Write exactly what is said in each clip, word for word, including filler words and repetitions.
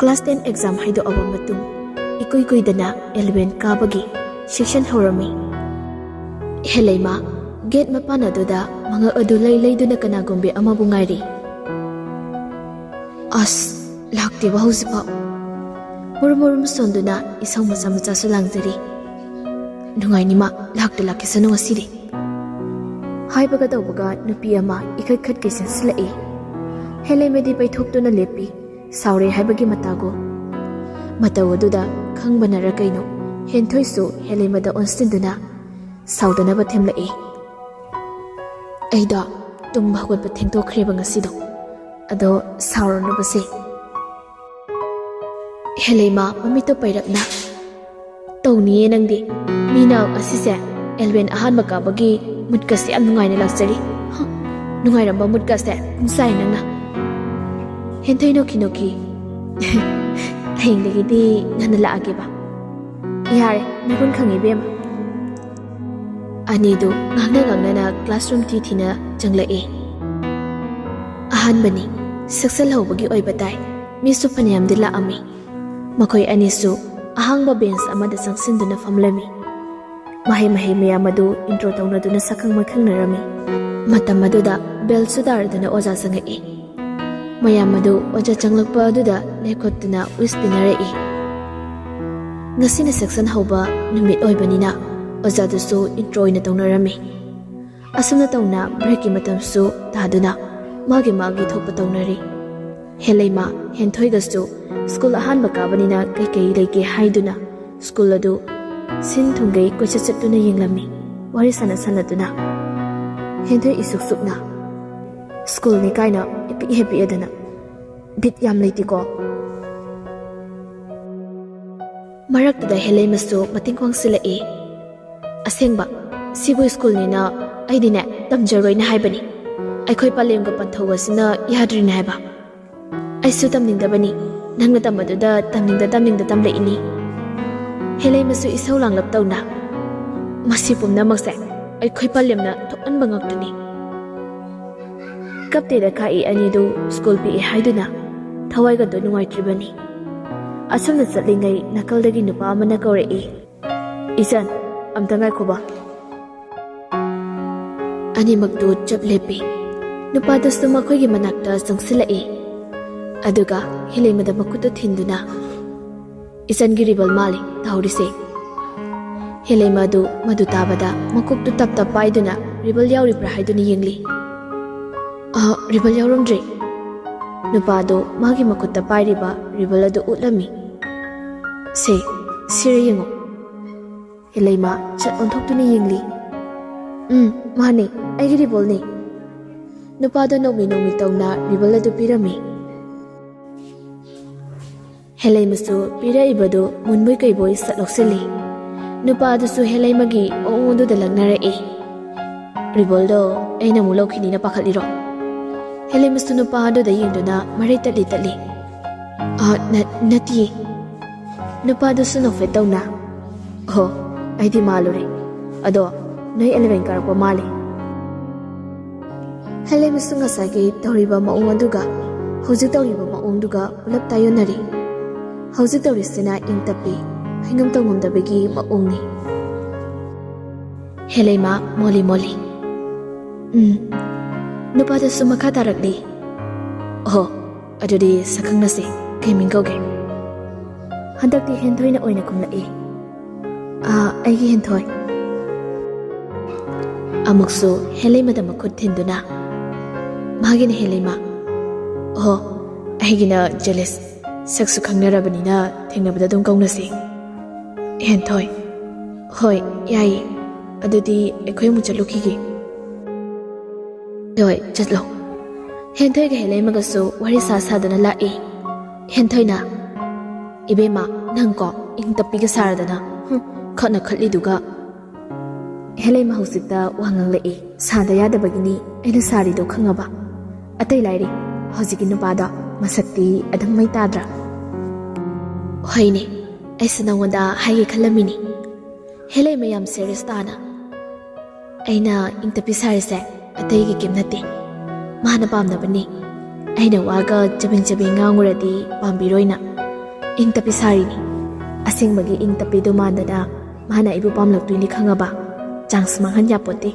Class ten exam ꯍꯥꯏꯗꯣꯛꯑꯕ ꯃꯇꯨꯡ, ꯏꯀꯨꯏ ꯀꯨꯏꯗꯅ eleven ꯀꯥꯕꯒꯤ section ꯍꯧꯔꯝꯃꯤ꯫ ꯍꯦꯂꯩꯃ gate ꯃꯄꯥꯟ ꯑꯗꯨꯗ ꯃꯉꯛ ꯑꯗꯨ ꯂꯩ ꯂꯩꯗꯨꯅ ꯀꯅꯥꯒꯨꯝꯕꯤ ꯑꯃꯕꯨ ꯉꯥꯏꯔꯤ꯫ ꯑꯁ, ꯂꯥꯛꯇꯦꯕ ꯍꯧꯖꯤꯛꯐꯥꯎ꯫ ꯃꯨꯔꯨꯝ ꯃꯨꯔꯨꯝ ꯁꯣꯟꯗꯨꯅ ꯏꯁꯧ ꯃꯆꯥ ꯃꯆꯥꯁꯨ ꯂꯥꯡꯖꯔꯤ꯫ "ꯅꯨꯡꯉꯥꯏꯅꯤ ꯃꯥ, ꯂꯥꯛꯇ ꯂꯥꯛꯈꯤꯁꯅꯨ ꯉꯁꯤꯗꯤ" ꯍꯥꯏꯕꯒ ꯇꯧꯕꯒ ꯅꯨꯄꯤ ꯑꯃ ꯏꯈꯠ ꯈꯠꯀꯩ ꯆꯦꯟꯁꯤꯜꯂꯛꯏ꯫ ꯍꯦꯂꯩꯃꯗꯤ ꯄꯩꯊꯣꯛꯇꯨꯅ ꯂꯦꯞꯄꯤ꯫ ꯁꯥꯎꯔꯦ ꯍꯥꯏꯕꯒꯤ ꯃꯇꯥꯒꯨ꯫ ꯃꯇꯧ ꯑꯗꯨꯗ ꯈꯪꯕꯅꯔ ꯀꯩꯅꯣ, ꯍꯦꯟꯊꯣꯏꯁꯨ ꯍꯦꯂꯩꯃꯗ ꯑꯣꯟꯁꯤꯟꯗꯨꯅ ꯁꯥꯎꯗꯅꯕ ꯊꯦꯝꯂꯛꯏ꯫ "ꯑꯩꯗꯣ ꯇꯨꯝꯕ ꯍꯧꯒꯠꯄ ꯊꯦꯡꯗꯣꯛꯈ꯭ꯔꯦꯕ ꯉꯁꯤꯗꯣ꯫ ꯑꯗꯣ ꯁꯥꯎꯔꯅꯨꯕꯁꯦ"꯫ ꯍꯦꯂꯩꯃ ꯃꯃꯤꯠꯇꯣ ꯄꯩꯔꯞꯅ, "ꯇꯧꯅꯤꯌꯦ ꯅꯪꯗꯤ꯫ ꯃꯤꯅ ꯑꯁꯤꯁꯦ eleven ꯑꯍꯥꯟꯕ ꯀꯥꯕꯒꯤ moodꯀꯁꯦ ꯌꯥꯝ ꯅꯨꯡꯉꯥꯏꯅ ꯂꯥꯛꯆꯔꯤ꯫ ꯍ, ꯅꯨꯡꯉꯥꯏꯔꯝꯕ moodꯀꯁꯦ ꯄꯨꯡꯆꯥꯏ ꯅꯪꯅ"꯫ ꯍꯦꯟꯊꯣꯏ ꯅꯣꯛꯈꯤ ꯅꯣꯛꯈꯤ꯫ "ꯍꯌꯦꯡꯗꯒꯤꯗꯤ ꯉꯟꯅ ꯂꯥꯛꯑꯒꯦꯕ"꯫ "ꯌꯥꯔꯦ, ꯅꯒꯨꯟ ꯈꯪꯉꯤ ꯏꯕꯦꯝꯃ"꯫ ꯑꯅꯤꯗꯨ ꯉꯥꯡꯅ ꯉꯥꯡꯅꯅ classroom ꯊꯤ ꯊꯤꯅ ꯆꯪꯂꯛꯏ꯫ ꯑꯍꯥꯟꯕꯅꯤ, section ꯍꯧꯕꯒꯤ ꯑꯣꯏꯕ ꯇꯥꯏ꯫ ꯃꯤꯁꯨ ꯐꯅꯌꯥꯝꯗꯤ ꯂꯥꯛꯑꯝꯃꯤ꯫ ꯃꯈꯣꯏ ꯑꯅꯤꯁꯨ ꯑꯍꯥꯡꯕ bench ꯑꯃꯗ ꯆꯪꯁꯤꯟꯗꯨꯅ ꯐꯝꯂꯝꯃꯤ꯫ ꯃꯍꯩ ꯃꯍꯩ ꯃꯌꯥꯝ ꯑꯗꯨ intro ꯇꯧꯅꯗꯨꯅ ꯁꯛꯈꯪ ꯃꯥꯏꯈꯪꯅꯔꯝꯃꯤ꯫ ꯃꯇꯝ ꯑꯗꯨꯗ bellꯁꯨ ꯇꯥꯔꯗꯨꯅ ꯑꯣꯖꯥ ꯆꯪꯉꯛꯏ꯫ ꯃꯌꯥꯝ ꯑꯗꯨ ꯑꯣꯖꯥ ꯆꯪꯂꯛꯄ ꯑꯗꯨꯗ ꯂꯦꯞꯈꯠꯇꯨꯅ wish ꯄꯤꯅꯔꯛꯏ꯫ ꯉꯁꯤꯅ section ꯍꯧꯕ ꯅꯨꯃꯤꯠ ꯑꯣꯏꯕꯅꯤꯅ ꯑꯣꯖꯥꯗꯨꯁꯨ intro ꯑꯣꯏꯅ ꯇꯧꯅꯔꯝꯃꯤ꯫ ꯑꯁꯨꯝꯅ ꯇꯧꯅ breakꯀꯤ ꯃꯇꯝꯁꯨ ꯇꯥꯗꯨꯅ ꯃꯥꯒꯤ ꯃꯥꯒꯤ ꯊꯣꯛꯄ ꯇꯧꯅꯔꯤ꯫ ꯍꯦꯂꯩꯃ ꯍꯦꯟꯊꯣꯏꯒꯁꯨ school ꯑꯍꯥꯟꯕ ꯀꯥꯕꯅꯤꯅ ꯀꯩꯀꯩ ꯂꯩꯒꯦ ꯍꯥꯏꯗꯨꯅ school ꯑꯗꯨ ꯁꯤꯟ ꯊꯨꯡꯒꯩ ꯀꯣꯏꯆꯠ ꯆꯠꯇꯨꯅ ꯌꯦꯡꯂꯝꯃꯤ, ꯋꯥꯔꯤ ꯁꯥꯟꯅ ꯁꯥꯟꯅꯗꯨꯅ꯫ ꯍꯦꯟꯊꯣꯏ ꯏꯁꯨꯛ ꯁꯨꯛꯅ "Schoolꯅꯤ ꯀꯥꯏꯅ ꯏꯄꯤꯛ ꯍꯦꯛ ꯄꯤꯛꯑꯗꯅ꯫ ꯕꯤꯠ ꯌꯥꯝ ꯂꯩꯇꯦꯀꯣ"꯫ ꯃꯔꯛꯇꯨꯗ ꯍꯦꯂꯩꯃꯁꯨ ꯃꯇꯦꯡ ꯈꯣꯡꯁꯤꯜꯂꯛꯏ꯫ "ꯑꯁꯦꯡꯕ, ꯁꯤꯕꯨ schoolꯅꯤꯅ ꯑꯩꯗꯤꯅꯦ ꯇꯝꯖꯔꯣꯏꯅ ꯍꯥꯏꯕꯅꯤ꯫ ꯑꯩꯈꯣꯏ ꯄꯂꯦꯝꯒ ꯄꯟꯊꯧꯒꯁꯤꯅ ꯌꯥꯗ꯭ꯔꯤꯅꯦ ꯍꯥꯏꯕ꯫ ꯑꯩꯁꯨ ꯇꯝꯅꯤꯡꯗꯕꯅꯤ, ꯅꯪꯅ ꯇꯝꯕꯗꯨꯗ ꯇꯝꯅꯤꯡꯗ ꯇꯝꯅꯤꯡꯗ ꯇꯝꯂꯛꯏꯅꯤ"꯫ ꯍꯦꯂꯩꯃꯁꯨ ꯏꯁꯧ ꯂꯥꯡꯂꯞ ꯇꯧꯅ, "ꯃꯁꯤ ꯄꯨꯝꯅꯃꯛꯁꯦ ꯑꯩꯈꯣꯏ ꯄꯂꯦꯝꯅ ꯊꯣꯛꯍꯟꯕ ꯉꯥꯛꯇꯅꯤ"꯫ ꯀꯞꯇꯦꯗ ꯈꯥꯛꯏ ꯑꯅꯤꯗꯨ school ꯄꯤꯛꯑꯦ ꯍꯥꯏꯗꯨꯅ ꯊꯋꯥꯏꯒꯗꯣ ꯅꯨꯡꯉꯥꯏꯇ꯭ꯔꯤꯕꯅꯤ꯫ ꯑꯁꯨꯝꯅ ꯆꯠꯂꯤꯉꯩ ꯅꯥꯀꯜꯗꯒꯤ ꯅꯨꯄꯥ ꯑꯃꯅ ꯀꯧꯔꯛꯏ, "ꯏꯆꯟ, ꯑꯝꯇ ꯉꯥꯏꯈꯣꯕ꯫" ꯑꯅꯤꯃꯛꯇꯨ ꯆꯞ ꯂꯦꯞꯄꯤ꯫ ꯅꯨꯄꯥꯗꯨꯁꯨ ꯃꯈꯣꯏꯒꯤ ꯃꯅꯥꯛꯇ ꯆꯪꯁꯤꯜꯂꯛꯏ꯫ ꯑꯗꯨꯒ ꯍꯦꯂꯩꯃꯗ ꯃꯈꯨꯠꯇꯨ ꯊꯤꯟꯗꯨꯅ, "ꯏꯆꯟꯒꯤ ꯔꯤꯕꯜ ꯃꯥꯜꯂꯤ ꯇꯧꯔꯤꯁꯦ꯫" ꯍꯦꯂꯩꯃ ꯑꯗꯨ ꯃꯗꯨ ꯇꯥꯕꯗ ꯃꯀꯣꯛꯇꯨ ꯇꯞ ꯇꯞ ꯄꯥꯏꯗꯨꯅ ꯔꯤꯕꯜ ꯌꯥꯎꯔꯤꯕ꯭ꯔꯥ ꯍꯥꯏꯗꯨꯅ ꯌꯦꯡꯂꯤ꯫ "ꯑ, ꯔꯤꯕꯜ ꯌꯥꯎꯔꯝꯗ꯭ꯔꯦ꯫" ꯅꯨꯄꯥꯗꯨ ꯃꯥꯒꯤ ꯃꯈꯨꯠꯇ ꯄꯥꯏꯔꯤꯕ ꯔꯤꯕꯜ ꯑꯗꯨ ꯎꯠꯂꯝꯃꯤ꯫ "ꯁꯦ, ꯁꯤꯔ ꯌꯦꯡꯉꯣ꯫" ꯍꯦꯂꯩꯃ ꯆꯠ ꯑꯣꯟꯊꯣꯛꯇꯨꯅ ꯌꯦꯡꯂꯤ꯫ "ꯎꯝ, ꯃꯥꯅꯦ, ꯑꯩꯒꯤ ꯔꯤꯕꯜꯅꯦ꯫" ꯅꯨꯄꯥꯗꯣ ꯅꯣꯛꯃꯤ ꯅꯣꯛꯃꯤ ꯇꯧꯅ ꯔꯤꯕꯜ ꯑꯗꯨ ꯄꯤꯔꯝꯃꯤ꯫ ꯍꯦꯂꯩꯃꯁꯨ ꯄꯤꯔꯛꯏꯕꯗꯨ ꯃꯨꯟꯕꯣꯏ ꯀꯩꯕꯣꯏ ꯁꯠ ꯂꯧꯁꯤꯜꯂꯤ꯫ ꯅꯨꯄꯥꯗꯨꯁꯨ ꯍꯦꯂꯩꯃꯒꯤ ꯃꯑꯣꯡꯗꯨꯗ ꯂꯛꯅꯔꯛꯏ꯫ "ꯔꯤꯕꯜꯗꯣ ꯑꯩꯅ ꯑꯃꯨꯛ ꯂꯧꯈꯤꯅꯤꯅ ꯄꯥꯈꯠꯂꯤꯔꯣ?" ꯍꯦꯂꯩꯃꯁꯨ ꯅꯨꯄꯥ ꯑꯗꯨꯗ ꯌꯦꯡꯗꯨꯅ ꯃꯔꯩ ꯇꯠꯂꯤ ꯇꯠꯂꯤ꯫ "ꯑ, ꯅ-, ꯅꯠꯇꯤꯌꯦ꯫" ꯅꯨꯄꯥꯗꯨꯁꯨ ꯅꯣꯛꯐꯦꯠ ꯇꯧꯅ, "ꯑꯣ, ꯑꯩꯗꯤ ꯃꯥꯜꯂꯨꯔꯦ꯫ ꯑꯗꯣ ꯅꯣꯏ ꯑꯦꯂꯦꯚꯦꯟ ꯀꯥꯔꯛꯄ ꯃꯥꯜꯂꯤ꯫" ꯍꯦꯂꯩꯃꯁꯨ ꯉꯁꯥꯏꯒꯤ ꯇꯧꯔꯤꯕ ꯃꯑꯣꯡ ꯑꯗꯨꯒ ꯍꯧꯖꯤꯛ ꯇꯧꯔꯤꯕ ꯃꯑꯣꯡꯗꯨꯒ ꯄꯨꯂꯞ ꯇꯥꯏꯌꯣꯟꯅꯔꯤ꯫ ꯍꯧꯖꯤꯛ ꯇꯧꯔꯤꯁꯤꯅ ꯏꯪ ꯇꯞꯄꯤ, ꯍꯥꯏꯉꯝ ꯇꯧꯉꯝꯗꯕꯒꯤ ꯃꯑꯣꯡꯅꯤ꯫ ꯍꯦꯂꯩꯃ ꯃꯣꯜꯂꯤ ꯃꯣꯜꯂꯤ꯫ ꯎꯝ꯫ ꯅꯨꯄꯥꯗꯨꯁꯨ ꯃꯈꯥ ꯇꯥꯔꯛꯂꯤ꯫ "ꯑꯣꯍꯣ, ꯑꯗꯨꯗꯤ ꯁꯛꯈꯪꯅꯁꯤ꯫ ꯀꯩ ꯃꯤꯡ ꯀꯧꯒꯦ?" ꯍꯟꯗꯛꯇꯤ ꯍꯦꯟꯊꯣꯏꯅ ꯑꯣꯏꯅ ꯈꯨꯝꯂꯛꯏ꯫ "ꯑꯥ, ꯑꯩꯒꯤ ꯍꯦꯟꯊꯣꯏ꯫" ꯑꯃꯨꯛꯁꯨ ꯍꯦꯂꯩꯃꯗ ꯃꯈꯨꯠ ꯊꯤꯟꯗꯨꯅ, "ꯃꯥꯒꯤꯅ ꯍꯦꯂꯩꯃ꯫ ꯑꯣꯍꯣ, ꯑꯩꯒꯤꯅ ꯖꯦꯂꯤꯁ꯫ ꯁꯛꯁꯨ ꯈꯪꯅꯔꯕꯅꯤꯅ ꯊꯦꯡꯅꯕꯗ ꯑꯗꯨꯝ ꯀꯧꯅꯁꯤ꯫" ꯍꯦꯟꯊꯣꯏ, "ꯍꯣꯏ, ꯌꯥꯏꯌꯦ꯫ ꯑꯗꯨꯗꯤ ꯑꯩꯈꯣꯏ ꯑꯃꯨꯛ ꯆꯠꯂꯨꯈꯤꯒꯦ꯫" "ꯍꯣꯏ, ꯆꯠꯂꯣ꯫" ꯍꯦꯟꯊꯣꯏꯒ ꯍꯦꯂꯩꯃꯒꯁꯨ ꯋꯥꯔꯤ ꯁꯥ ꯁꯥꯗꯨꯅ ꯂꯥꯛꯏ꯫ ꯍꯦꯟꯊꯣꯏꯅ, "ꯏꯕꯦꯝꯃ, ꯅꯪꯀꯣ ꯏꯪ ꯇꯞꯄꯤꯒ ꯁꯥꯔꯗꯅ, ꯍꯨꯝ, ꯈꯠꯅ ꯈꯠꯂꯤꯗꯨꯒ꯫" ꯍꯦꯂꯩꯃ ꯍꯧꯖꯤꯛꯇ ꯋꯥ ꯉꯥꯡꯂꯛꯏ꯫ "ꯁꯥꯗ ꯌꯥꯗꯕꯒꯤꯅꯤ ꯑꯩꯅ ꯁꯥꯔꯤꯗꯣ ꯈꯪꯉꯕ? ꯑꯇꯩ ꯂꯥꯏꯔꯤ, ꯍꯧꯖꯤꯛꯀꯤ ꯅꯨꯄꯥꯗꯣ ꯃꯁꯛꯇꯤ ꯑꯗꯨꯝ ꯃꯩ ꯇꯥꯗ꯭ꯔꯥ?" "ꯍꯣꯏꯅꯦ, ꯑꯩꯁꯨ ꯅꯉꯣꯟꯗ ꯍꯥꯏꯒꯦ ꯈꯜꯂꯝꯃꯤꯅꯤ꯫" ꯍꯦꯂꯩꯃ ꯌꯥꯝ ꯁꯦꯔꯤꯌꯁ ꯇꯥꯅ, "ꯑꯩꯅ ꯏꯪ ꯇꯞꯄꯤ ꯁꯥꯔꯤꯁꯦ ꯑꯇꯩꯒꯤ ꯀꯩꯝ ꯅꯠꯇꯦ, ꯃꯥꯅ ꯄꯥꯝꯗꯕꯅꯤ꯫ ꯑꯩꯅ ꯋꯥꯒ ꯆꯕꯦꯡ ꯆꯕꯦꯡ ꯉꯥꯡꯉꯨꯔꯗꯤ ꯄꯥꯝꯕꯤꯔꯣꯏꯅ꯫ ꯏꯪ ꯇꯞꯄꯤ ꯁꯥꯔꯤꯅꯤ꯫ ꯑꯁꯦꯡꯕꯒꯤ ꯏꯪ ꯇꯞꯄꯤꯗꯨ ꯃꯥꯟꯗꯅ ꯃꯥꯅ ꯑꯩꯕꯨ ꯄꯥꯝꯂꯛꯇꯣꯏꯅꯤ ꯈꯪꯉꯕ? ꯆꯥꯟꯁ ꯃꯥꯡꯍꯟ ꯌꯥꯄꯣꯠꯇꯦ꯫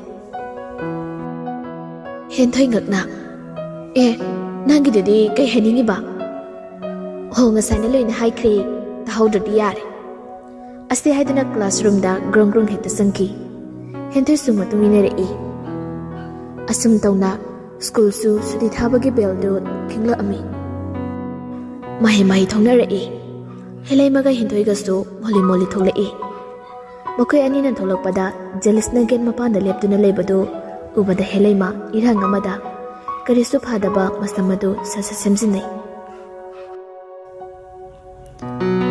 ꯍꯦꯟꯊꯣꯏ ꯉꯛꯅ, "ꯑꯦ, ꯅꯪꯒꯤꯗꯨꯗꯤ ꯀꯩ ꯍꯥꯏꯅꯤꯡꯉꯤꯕ?" "ꯍꯣ, ꯉꯁꯥꯏꯅ ꯂꯣꯏꯅ ꯍꯥꯏꯈ꯭ꯔꯦ, ꯇꯥꯍꯧꯗ꯭ꯔꯗꯤ ꯌꯥꯔꯦ꯫" ꯑꯁꯤ ꯍꯥꯏꯗꯨꯅ ꯀ꯭ꯂꯥꯁꯔꯨꯝꯗ ꯒ꯭ꯔꯣꯡ ꯒ꯭ꯔꯣꯡ ꯍꯦꯛꯇ ꯆꯪꯈꯤ꯫ ꯍꯦꯟꯊꯣꯏꯁꯨ ꯃꯇꯨꯡ ꯏꯟꯅꯔꯛꯏ꯫ ꯑꯁꯨꯝ ꯇꯧꯅ ꯁ꯭ꯀꯨꯜꯁꯨ ꯁꯨꯇꯤ ꯊꯥꯕꯒꯤ ꯕꯦꯜꯗꯨ ꯈꯤꯡꯂꯛꯑꯝꯃꯤ꯫ ꯃꯍꯩ ꯃꯍꯩ ꯊꯣꯛꯅꯔꯛꯏ꯫ ꯍꯦꯂꯩꯃꯒ ꯍꯦꯟꯊꯣꯏꯒꯁꯨ ꯃꯣꯂꯤ ꯃꯣꯂꯤ ꯊꯣꯛꯂꯛꯏ꯫ ꯃꯈꯣꯏ ꯑꯅꯤꯅ ꯊꯣꯛꯂꯛꯄꯗ ꯖꯦꯂꯤꯁꯅ ꯒꯦꯠ ꯃꯄꯥꯟꯗ ꯂꯦꯞꯇꯨꯅ ꯂꯩꯕꯗꯨ ꯎꯕꯗ ꯍꯦꯂꯩꯃ ꯏꯔꯥꯡ ꯑꯃꯗ ꯀꯔꯤꯁꯨ ꯐꯥꯗꯕ ꯃꯁꯝ ꯑꯗꯨ ꯁꯠ ꯁꯠ ꯁꯦꯝꯖꯤꯟꯅꯩ꯫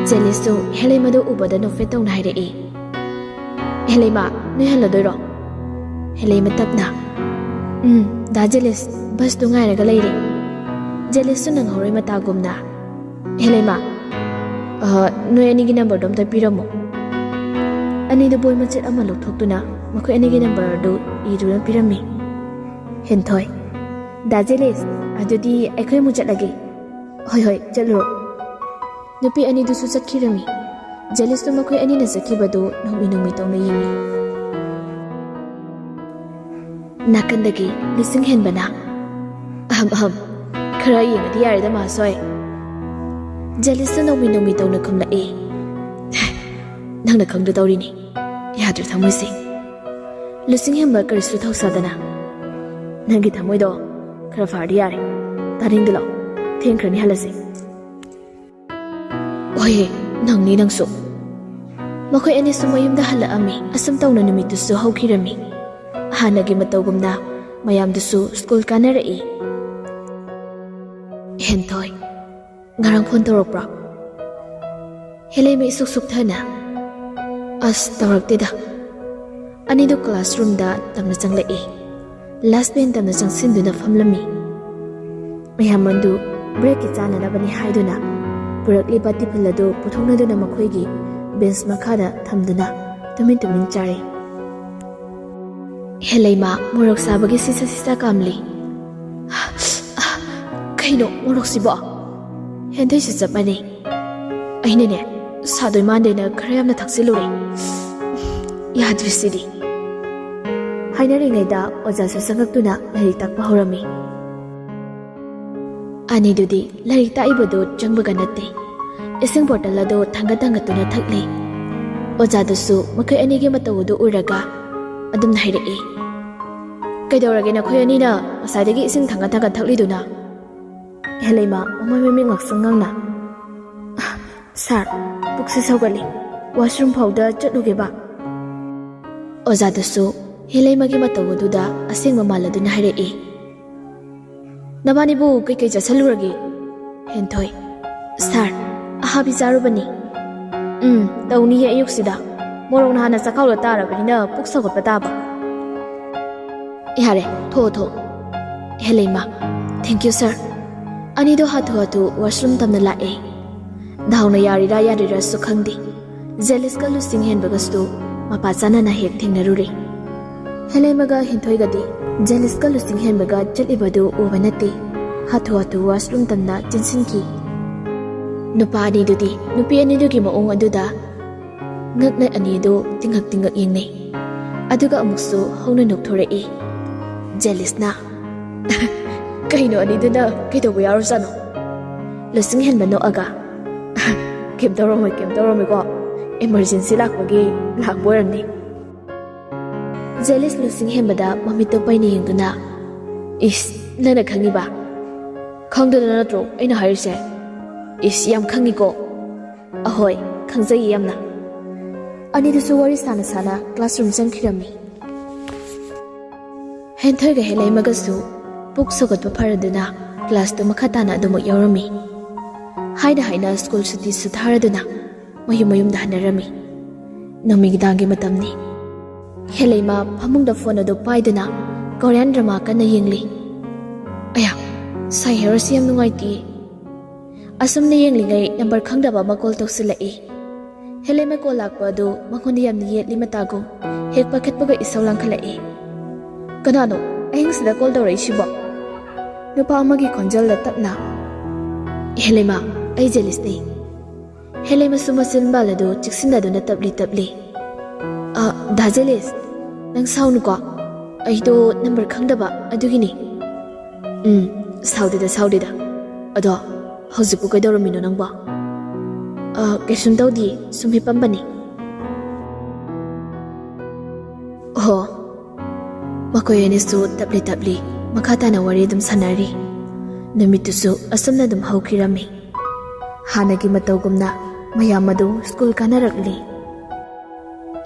ꯖꯦꯂꯤꯁꯁꯨ ꯍꯦꯂꯩꯃꯗꯨ ꯎꯕꯗ ꯅꯣꯛꯐꯦꯠ ꯇꯧꯅ ꯍꯥꯏꯔꯛꯏ, "ꯍꯦꯂꯩꯃ, ꯅꯣꯏ ꯍꯜꯂꯗꯣꯏꯔꯣ?" ꯍꯦꯂꯩꯃ ꯇꯞꯅ, "ꯎꯝ, ꯗꯥ ꯖꯦꯂꯤꯁ, ꯕꯁꯇꯨ ꯉꯥꯏꯔꯒ ꯂꯩꯔꯦ꯫" ꯖꯦꯂꯤꯁꯁꯨ ꯅꯪꯍꯧꯔꯣꯏ ꯃꯇꯥꯒꯨꯝꯅ, "ꯍꯦꯂꯩꯃ, ꯑ, ꯅꯣꯏ ꯑꯅꯤꯒꯤ ꯅꯝꯕꯔꯗꯣ ꯑꯝꯇ ꯄꯤꯔꯝꯃꯣ꯫" ꯑꯅꯤꯗꯨ ꯕꯣꯏ ꯃꯆꯦꯠ ꯑꯃ ꯂꯧꯊꯣꯛꯇꯨꯅ ꯃꯈꯣꯏ ꯑꯅꯤꯒꯤ ꯅꯝꯕꯔ ꯑꯗꯨ ꯏꯗꯨꯅ ꯄꯤꯔꯝꯃꯤ꯫ ꯍꯦꯟꯊꯣꯏ, "ꯗꯥ ꯖꯦꯂꯤꯁ, ꯑꯗꯨꯗꯤ ꯑꯩꯈꯣꯏ ꯑꯃꯨꯛ ꯆꯠꯂꯒꯦ꯫" "ꯍꯣꯏ, ꯍꯣꯏ, ꯆꯠꯂꯨꯔꯣ꯫" ꯅꯨꯄꯤ ꯑꯅꯤꯗꯨꯁꯨ ꯆꯠꯈꯤꯔꯝꯃꯤ꯫ ꯖꯦꯂꯤꯁꯇꯨ ꯃꯈꯣꯏ ꯑꯅꯤꯅ ꯆꯠꯈꯤꯕꯗꯨ ꯅꯣꯛꯃꯤ ꯅꯣꯛꯃꯤ ꯇꯧꯅ ꯌꯦꯡꯉꯤ꯫ ꯅꯥꯀꯟꯗꯒꯤ ꯂꯨꯆꯤꯡ ꯍꯦꯟꯕꯅ, "ꯑꯍꯝ ꯑꯍꯝ, ꯈꯔ ꯌꯦꯡꯉꯗꯤ ꯌꯥꯔꯦꯗ, ꯃꯍꯥꯁꯣꯏ꯫" ꯖꯦꯂꯤꯁꯇꯨ ꯅꯣꯛꯃꯤ ꯅꯣꯛꯃꯤ ꯇꯧꯅ ꯈꯨꯝꯂꯛꯏ, "ꯅꯪꯅ ꯈꯪꯗ ꯇꯧꯔꯤꯅꯤ꯫ ꯌꯥꯗ꯭ꯔꯦ ꯊꯃꯣꯏꯁꯦ꯫" ꯂꯨꯆꯤꯡ ꯍꯦꯟꯕ ꯀꯔꯤꯁꯨ ꯊꯧꯁꯥꯗꯅ, "ꯅꯪꯒꯤ ꯊꯃꯣꯏꯗꯣ ꯈꯔ ꯐꯔꯗꯤ ꯌꯥꯔꯦ꯫ ꯇꯥꯅꯤꯡꯗꯦ, ꯂꯥꯛꯑꯣ, ꯊꯦꯡꯈ꯭ꯔꯅꯤ, ꯍꯜꯂꯁꯤ꯫" "ꯍꯣꯏꯍꯦ, ꯅꯪꯅꯤ ꯅꯪꯁꯨ꯫" ꯃꯈꯣꯏ ꯑꯅꯤꯁꯨ ꯃꯌꯨꯝꯗ ꯍꯜꯂꯛꯑꯝꯃꯤ꯫ ꯑꯁꯨꯝ ꯇꯧꯅ ꯅꯨꯃꯤꯠꯇꯨꯁꯨ ꯍꯧꯈꯤꯔꯝꯃꯤ꯫ ꯍꯥꯟꯅꯒꯤ ꯃꯇꯧꯒꯨꯝꯅ ꯃꯌꯥꯝꯗꯨꯁꯨ ꯁ꯭ꯀꯨꯜ ꯀꯥꯅꯔꯛꯏ꯫ "ꯍꯦꯟꯊꯣꯏ, ꯉꯔꯥꯡ ꯐꯣꯟ ꯇꯧꯔꯛꯄ꯭ꯔꯣ?" ꯍꯦꯂꯩꯃ ꯏꯁꯨꯛ ꯁꯨꯛꯊꯅ, "ꯑꯁ, ꯇꯧꯔꯛꯇꯦꯗ꯫" ꯑꯅꯤꯗꯨ ꯀ꯭ꯂꯥꯁꯔꯨꯝꯗ ꯇꯞꯅ ꯆꯪꯂꯛꯏ꯫ ꯂꯥꯁ ꯕꯦꯟ ꯇꯞꯅ ꯆꯪꯁꯤꯟꯗꯨꯅ ꯐꯝꯂꯝꯃꯤ꯫ ꯃꯌꯥꯝ ꯑꯗꯨ ꯕ꯭ꯔꯦꯛꯀꯤ ꯆꯥꯅꯅꯕꯅꯤ ꯍꯥꯏꯗꯨꯅ ꯄꯨꯔꯛꯂꯤꯕ ꯇꯤꯐꯤꯜ ꯑꯗꯨ ꯄꯨꯊꯣꯛꯅꯗꯨꯅ ꯃꯈꯣꯏꯒꯤ ꯕꯦꯟꯁ ꯃꯈꯥꯗ ꯊꯝꯗꯨꯅ ꯇꯨꯃꯤꯟ ꯇꯨꯃꯤꯟ ꯆꯥꯔꯤ꯫ ꯍꯦꯂꯩꯃ ꯃꯣꯔꯣꯛ ꯁꯥꯕꯒꯤ ꯁꯤꯁꯥ ꯁꯤꯁꯥ ꯀꯥꯝꯂꯤ꯫ "ꯀꯩꯅꯣ ꯃꯣꯔꯣꯛꯁꯤꯕꯣ?" ꯍꯦꯟꯊꯣꯏꯁꯨ ꯆꯞ ꯃꯥꯟꯅꯩ꯫ ꯑꯩꯅꯅꯦ, ꯁꯥꯗꯣꯏ ꯃꯥꯟꯗꯦꯅ ꯈꯔ ꯌꯥꯝꯅ ꯊꯛꯆꯤꯜꯂꯨꯔꯦ꯫ ꯌꯥꯗ꯭ꯔꯤꯁꯤꯗꯤ꯫ ꯍꯥꯏꯅꯔꯤꯉꯩꯗ ꯑꯣꯖꯥꯁꯨ ꯆꯪꯉꯛꯇꯨꯅ ꯂꯥꯏꯔꯤꯛ ꯇꯥꯛꯄ ꯍꯧꯔꯝꯃꯤ꯫ ꯑꯅꯤꯗꯨꯗꯤ ꯂꯥꯏꯔꯤꯛ ꯇꯥꯛꯏꯕꯗꯨ ꯆꯪꯕꯒ ꯅꯠꯇꯦ꯫ ꯏꯁꯤꯡ ꯕꯣꯇꯜ ꯑꯗꯨ ꯊꯥꯡꯒꯠ ꯊꯥꯡꯒꯠꯇꯨꯅ ꯊꯛꯂꯤ꯫ ꯑꯣꯖꯥꯗꯨꯁꯨ ꯃꯈꯣꯏ ꯑꯅꯤꯒꯤ ꯃꯇꯧ ꯑꯗꯨ ꯎꯔꯒ ꯑꯗꯨꯝꯅ ꯍꯥꯏꯔꯛꯏ, "ꯀꯩꯗꯧꯔꯒꯦ ꯅꯈꯣꯏ ꯑꯅꯤꯅ ꯉꯁꯥꯏꯗꯒꯤ ꯏꯁꯤꯡ ꯊꯥꯡꯒꯠ ꯊꯥꯡꯒꯠ ꯊꯛꯂꯤꯗꯨꯅ?" ꯍꯦꯂꯩꯃ ꯃꯃꯥꯏ ꯃꯃꯤꯠ ꯉꯥꯛꯁꯪ ꯉꯥꯡꯅ, "ꯁꯥꯔ, ꯄꯨꯛꯁꯤ ꯁꯧꯒꯠꯂꯤ, ꯋꯥꯁꯔꯨꯝ ꯐꯥꯎꯗ ꯆꯠꯂꯨꯒꯦꯕ?" ꯑꯣꯖꯥꯗꯨꯁꯨ ꯍꯦꯂꯩꯃꯒꯤ ꯃꯇꯧ ꯑꯗꯨꯗ ꯑꯁꯦꯡꯕ ꯃꯥꯜꯂꯗꯨꯅ ꯍꯥꯏꯔꯛꯏ, "ꯅꯕꯥꯅꯤꯕꯨ ꯀꯩꯀꯩ ꯆꯥꯁꯤꯜꯂꯨꯔꯒꯦ?" ꯍꯦꯟꯊꯣꯏ, "ꯁꯥꯔ, ꯑꯍꯥꯕꯤ ꯆꯥꯔꯨꯕꯅꯤ꯫" "ꯎꯝ, ꯇꯧꯅꯤꯌꯦ ꯑꯌꯨꯛꯁꯤꯗ꯫ ꯃꯣꯔꯣꯛꯅ ꯍꯥꯟꯅ ꯆꯈꯥꯎꯗ ꯇꯥꯔꯕꯅꯤꯅ ꯄꯨꯛ ꯁꯧꯒꯠꯄ ꯇꯥꯕ꯫" "ꯌꯥꯔꯦ, ꯊꯣꯛꯑꯣ, ꯊꯣꯛꯑꯣ꯫" ꯍꯦꯂꯩꯃ, "Thank you, sir꯫" ꯑꯅꯤꯗꯣ ꯍꯥꯊꯨ ꯍꯥꯊꯨ ꯋꯥꯁꯔꯨꯝ ꯇꯝꯅ ꯂꯥꯛꯑꯦ꯫ ꯗꯥꯎꯅ ꯌꯥꯔꯤꯔꯥ ꯌꯥꯔꯤꯔꯥꯁꯨ ꯈꯪꯗꯦ, ꯖꯦꯂꯤꯁꯀ ꯂꯨꯁꯤꯡ ꯍꯦꯟꯕꯒꯁꯨ ꯃꯄꯥ ꯆꯥꯅꯅ ꯍꯦꯛ ꯊꯦꯡꯅꯔꯨꯔꯦ꯫ ꯍꯦꯂꯩꯃꯒ ꯍꯦꯟꯊꯣꯏꯒꯗꯤ ꯖꯦꯂꯤꯁꯀ ꯂꯨꯁꯤꯡ ꯍꯦꯟꯕꯒ ꯆꯠꯂꯤꯕꯗꯨ ꯎꯕ ꯅꯠꯇꯦ꯫ ꯍꯥꯊꯨ ꯍꯥꯊꯨ ꯋꯥꯁꯔꯨꯝ ꯇꯝꯅ ꯆꯦꯟꯁꯤꯟꯈꯤ꯫ ꯅꯨꯄꯥ ꯑꯅꯤꯗꯨꯗꯤ ꯅꯨꯄꯤ ꯑꯅꯤꯗꯨꯒꯤ ꯃꯑꯣꯡ ꯑꯗꯨꯗ ꯉꯛꯅ ꯑꯅꯤꯗꯨ ꯇꯤꯡꯉꯛ ꯇꯤꯡꯉꯛ ꯌꯦꯡꯅꯩ꯫ ꯑꯗꯨꯒ ꯑꯃꯨꯛꯁꯨ ꯍꯧꯅ ꯅꯣꯛꯊꯣꯔꯛꯏ꯫ ꯖꯦꯂꯤꯁꯅ, "ꯀꯩꯅꯣ ꯑꯅꯤꯗꯨꯅ ꯀꯩꯗꯧꯕ ꯌꯥꯎꯔꯖꯥꯠꯅꯣ?" ꯂꯨꯁꯤꯡ ꯍꯦꯟꯕ ꯅꯣꯛꯑꯒ, "ꯀꯩꯝ ꯇꯧꯔꯝꯃꯣꯏ, ꯀꯩꯝ ꯇꯧꯔꯝꯃꯣꯏꯀꯣ, ꯏꯃꯔꯖꯦꯟꯁꯤ ꯂꯥꯛꯄꯒꯤ ꯂꯥꯛꯄ ꯑꯣꯏꯔꯝꯅꯤ꯫" ꯖꯦꯂꯤꯁ ꯂꯨꯁꯤꯡ ꯍꯦꯟꯕꯗ ꯃꯃꯤꯠꯇꯣ ꯄꯩꯅ ꯌꯦꯡꯗꯨꯅ, "ꯏꯁ, ꯅꯪꯅ ꯈꯪꯉꯤꯕ? ꯈꯪꯗꯗꯅ ꯅꯠꯇ꯭ꯔꯣ ꯑꯩꯅ ꯍꯥꯏꯔꯤꯁꯦ? ꯏꯁ, ꯌꯥꯝ ꯈꯪꯉꯤꯀꯣ꯫" "ꯑꯍꯣꯏ, ꯈꯪꯖꯩꯌꯦ ꯌꯥꯝꯅ꯫" ꯑꯅꯤꯗꯨꯁꯨ ꯋꯥꯔꯤ ꯁꯥꯅ ꯁꯥꯅ ꯀ꯭ꯂꯥꯁꯔꯨꯝ ꯆꯪꯈꯤꯔꯝꯃꯤ꯫ ꯍꯦꯟꯊꯣꯏꯒ ꯍꯦꯂꯩꯃꯒꯁꯨ ꯄꯨꯛ ꯁꯧꯒꯠꯄ ꯐꯔꯗꯨꯅ ꯀ꯭ꯂꯥꯁꯇꯨ ꯃꯈꯥ ꯇꯥꯅ ꯑꯗꯨꯃꯛ ꯌꯥꯎꯔꯝꯃꯤ꯫ ꯍꯥꯏꯅ ꯍꯥꯏꯅ ꯁ꯭ꯀꯨꯜ ꯁꯨꯇꯤꯁꯨ ꯊꯥꯔꯗꯨꯅ ꯃꯌꯨꯝ ꯃꯌꯨꯝꯗ ꯍꯟꯅꯔꯝꯃꯤ꯫ ꯅꯨꯃꯤꯗꯥꯡꯒꯤ ꯃꯇꯝꯅꯤ꯫ ꯍꯦꯂꯩꯃ ꯐꯃꯨꯡꯗ ꯐꯣꯟ ꯑꯗꯨ ꯄꯥꯏꯗꯨꯅ ꯀꯣꯔꯤꯌꯥꯟ ꯗ꯭ꯔꯃꯥ ꯀꯟꯅ ꯌꯦꯡꯂꯤ꯫ "ꯑꯌꯥ, ꯁꯥꯏ ꯍꯦꯔꯣꯁꯤ ꯌꯥꯝ ꯅꯨꯡꯉꯥꯏꯇꯦ꯫" ꯑꯁꯨꯝꯅ ꯌꯦꯡꯂꯤꯉꯩ ꯅꯝꯕꯔ ꯈꯪꯗꯕ ꯑꯃ ꯀꯣꯜ ꯇꯧꯁꯤꯜꯂꯛꯏ꯫ ꯍꯦꯂꯦꯟ ꯃꯀꯣꯜ ꯂꯥꯛꯄ ꯑꯗꯨ ꯃꯉꯣꯟꯗ ꯌꯥꯝꯅ ꯌꯦꯠꯂꯤ ꯃꯇꯥꯒꯨꯝ ꯍꯦꯛ ꯄꯥꯏꯈꯠꯄꯒ ꯏꯁꯧ ꯂꯥꯡꯈꯠꯂꯛꯏ꯫ "ꯀꯅꯥꯅꯣ ꯑꯍꯤꯡꯁꯤꯗ ꯀꯣꯜ ꯇꯧꯔꯛꯏꯁꯤꯕꯣ?" ꯅꯨꯄꯥ ꯑꯃꯒꯤ ꯈꯣꯟꯖꯦꯜꯗ ꯇꯞꯅ, "ꯍꯦꯂꯦꯃꯥ, ꯑꯩ ꯖꯦꯂꯤꯁꯅꯤ꯫" ꯍꯦꯂꯩꯃꯁꯨ ꯃꯆꯤꯟꯕꯥꯜ ꯑꯗꯨ ꯆꯤꯛꯁꯤꯟꯅꯗꯨꯅ ꯇꯞꯂꯤ ꯇꯞꯂꯤ, "ꯑ, ꯗꯥ ꯖꯦꯂꯤꯁ, ꯅꯪ ꯁꯥꯎꯅꯨꯀꯣ꯫ ꯑꯩꯗꯣ ꯅꯝꯕꯔ ꯈꯪꯗꯕ ꯑꯗꯨꯒꯤꯅꯤ꯫ ꯎꯝ, ꯁꯥꯎꯗꯦꯗ, ꯁꯥꯎꯗꯦꯗ꯫ ꯑꯗꯣ ꯍꯧꯖꯤꯛꯄꯨ ꯀꯩꯗꯧꯔꯝꯃꯤꯅꯣ ꯅꯪꯕꯣ?" "ꯑ, ꯀꯩꯁꯨꯝ ꯇꯧꯗꯤꯌꯦ, ꯁꯨꯝ ꯍꯤꯞꯄꯝꯕꯅꯤ꯫" ꯑꯣꯍꯣ꯫ ꯃꯈꯣꯏ ꯑꯅꯤꯁꯨ ꯇꯞꯂꯤ ꯇꯞꯂꯤ ꯃꯈꯥ ꯇꯥꯅ ꯋꯥꯔꯤ ꯑꯗꯨꯝ ꯁꯥꯟꯅꯔꯤ꯫ ꯅꯨꯃꯤꯠꯇꯨꯁꯨ ꯑꯁꯨꯝꯅ ꯑꯗꯨꯝ ꯍꯧꯈꯤꯔꯝꯃꯤ꯫ ꯍꯥꯟꯅꯒꯤ ꯃꯇꯧꯒꯨꯝꯅ ꯃꯌꯥꯝ ꯑꯗꯨ ꯁ꯭ꯀꯨꯜ ꯀꯥꯅꯔꯛꯂꯤ꯫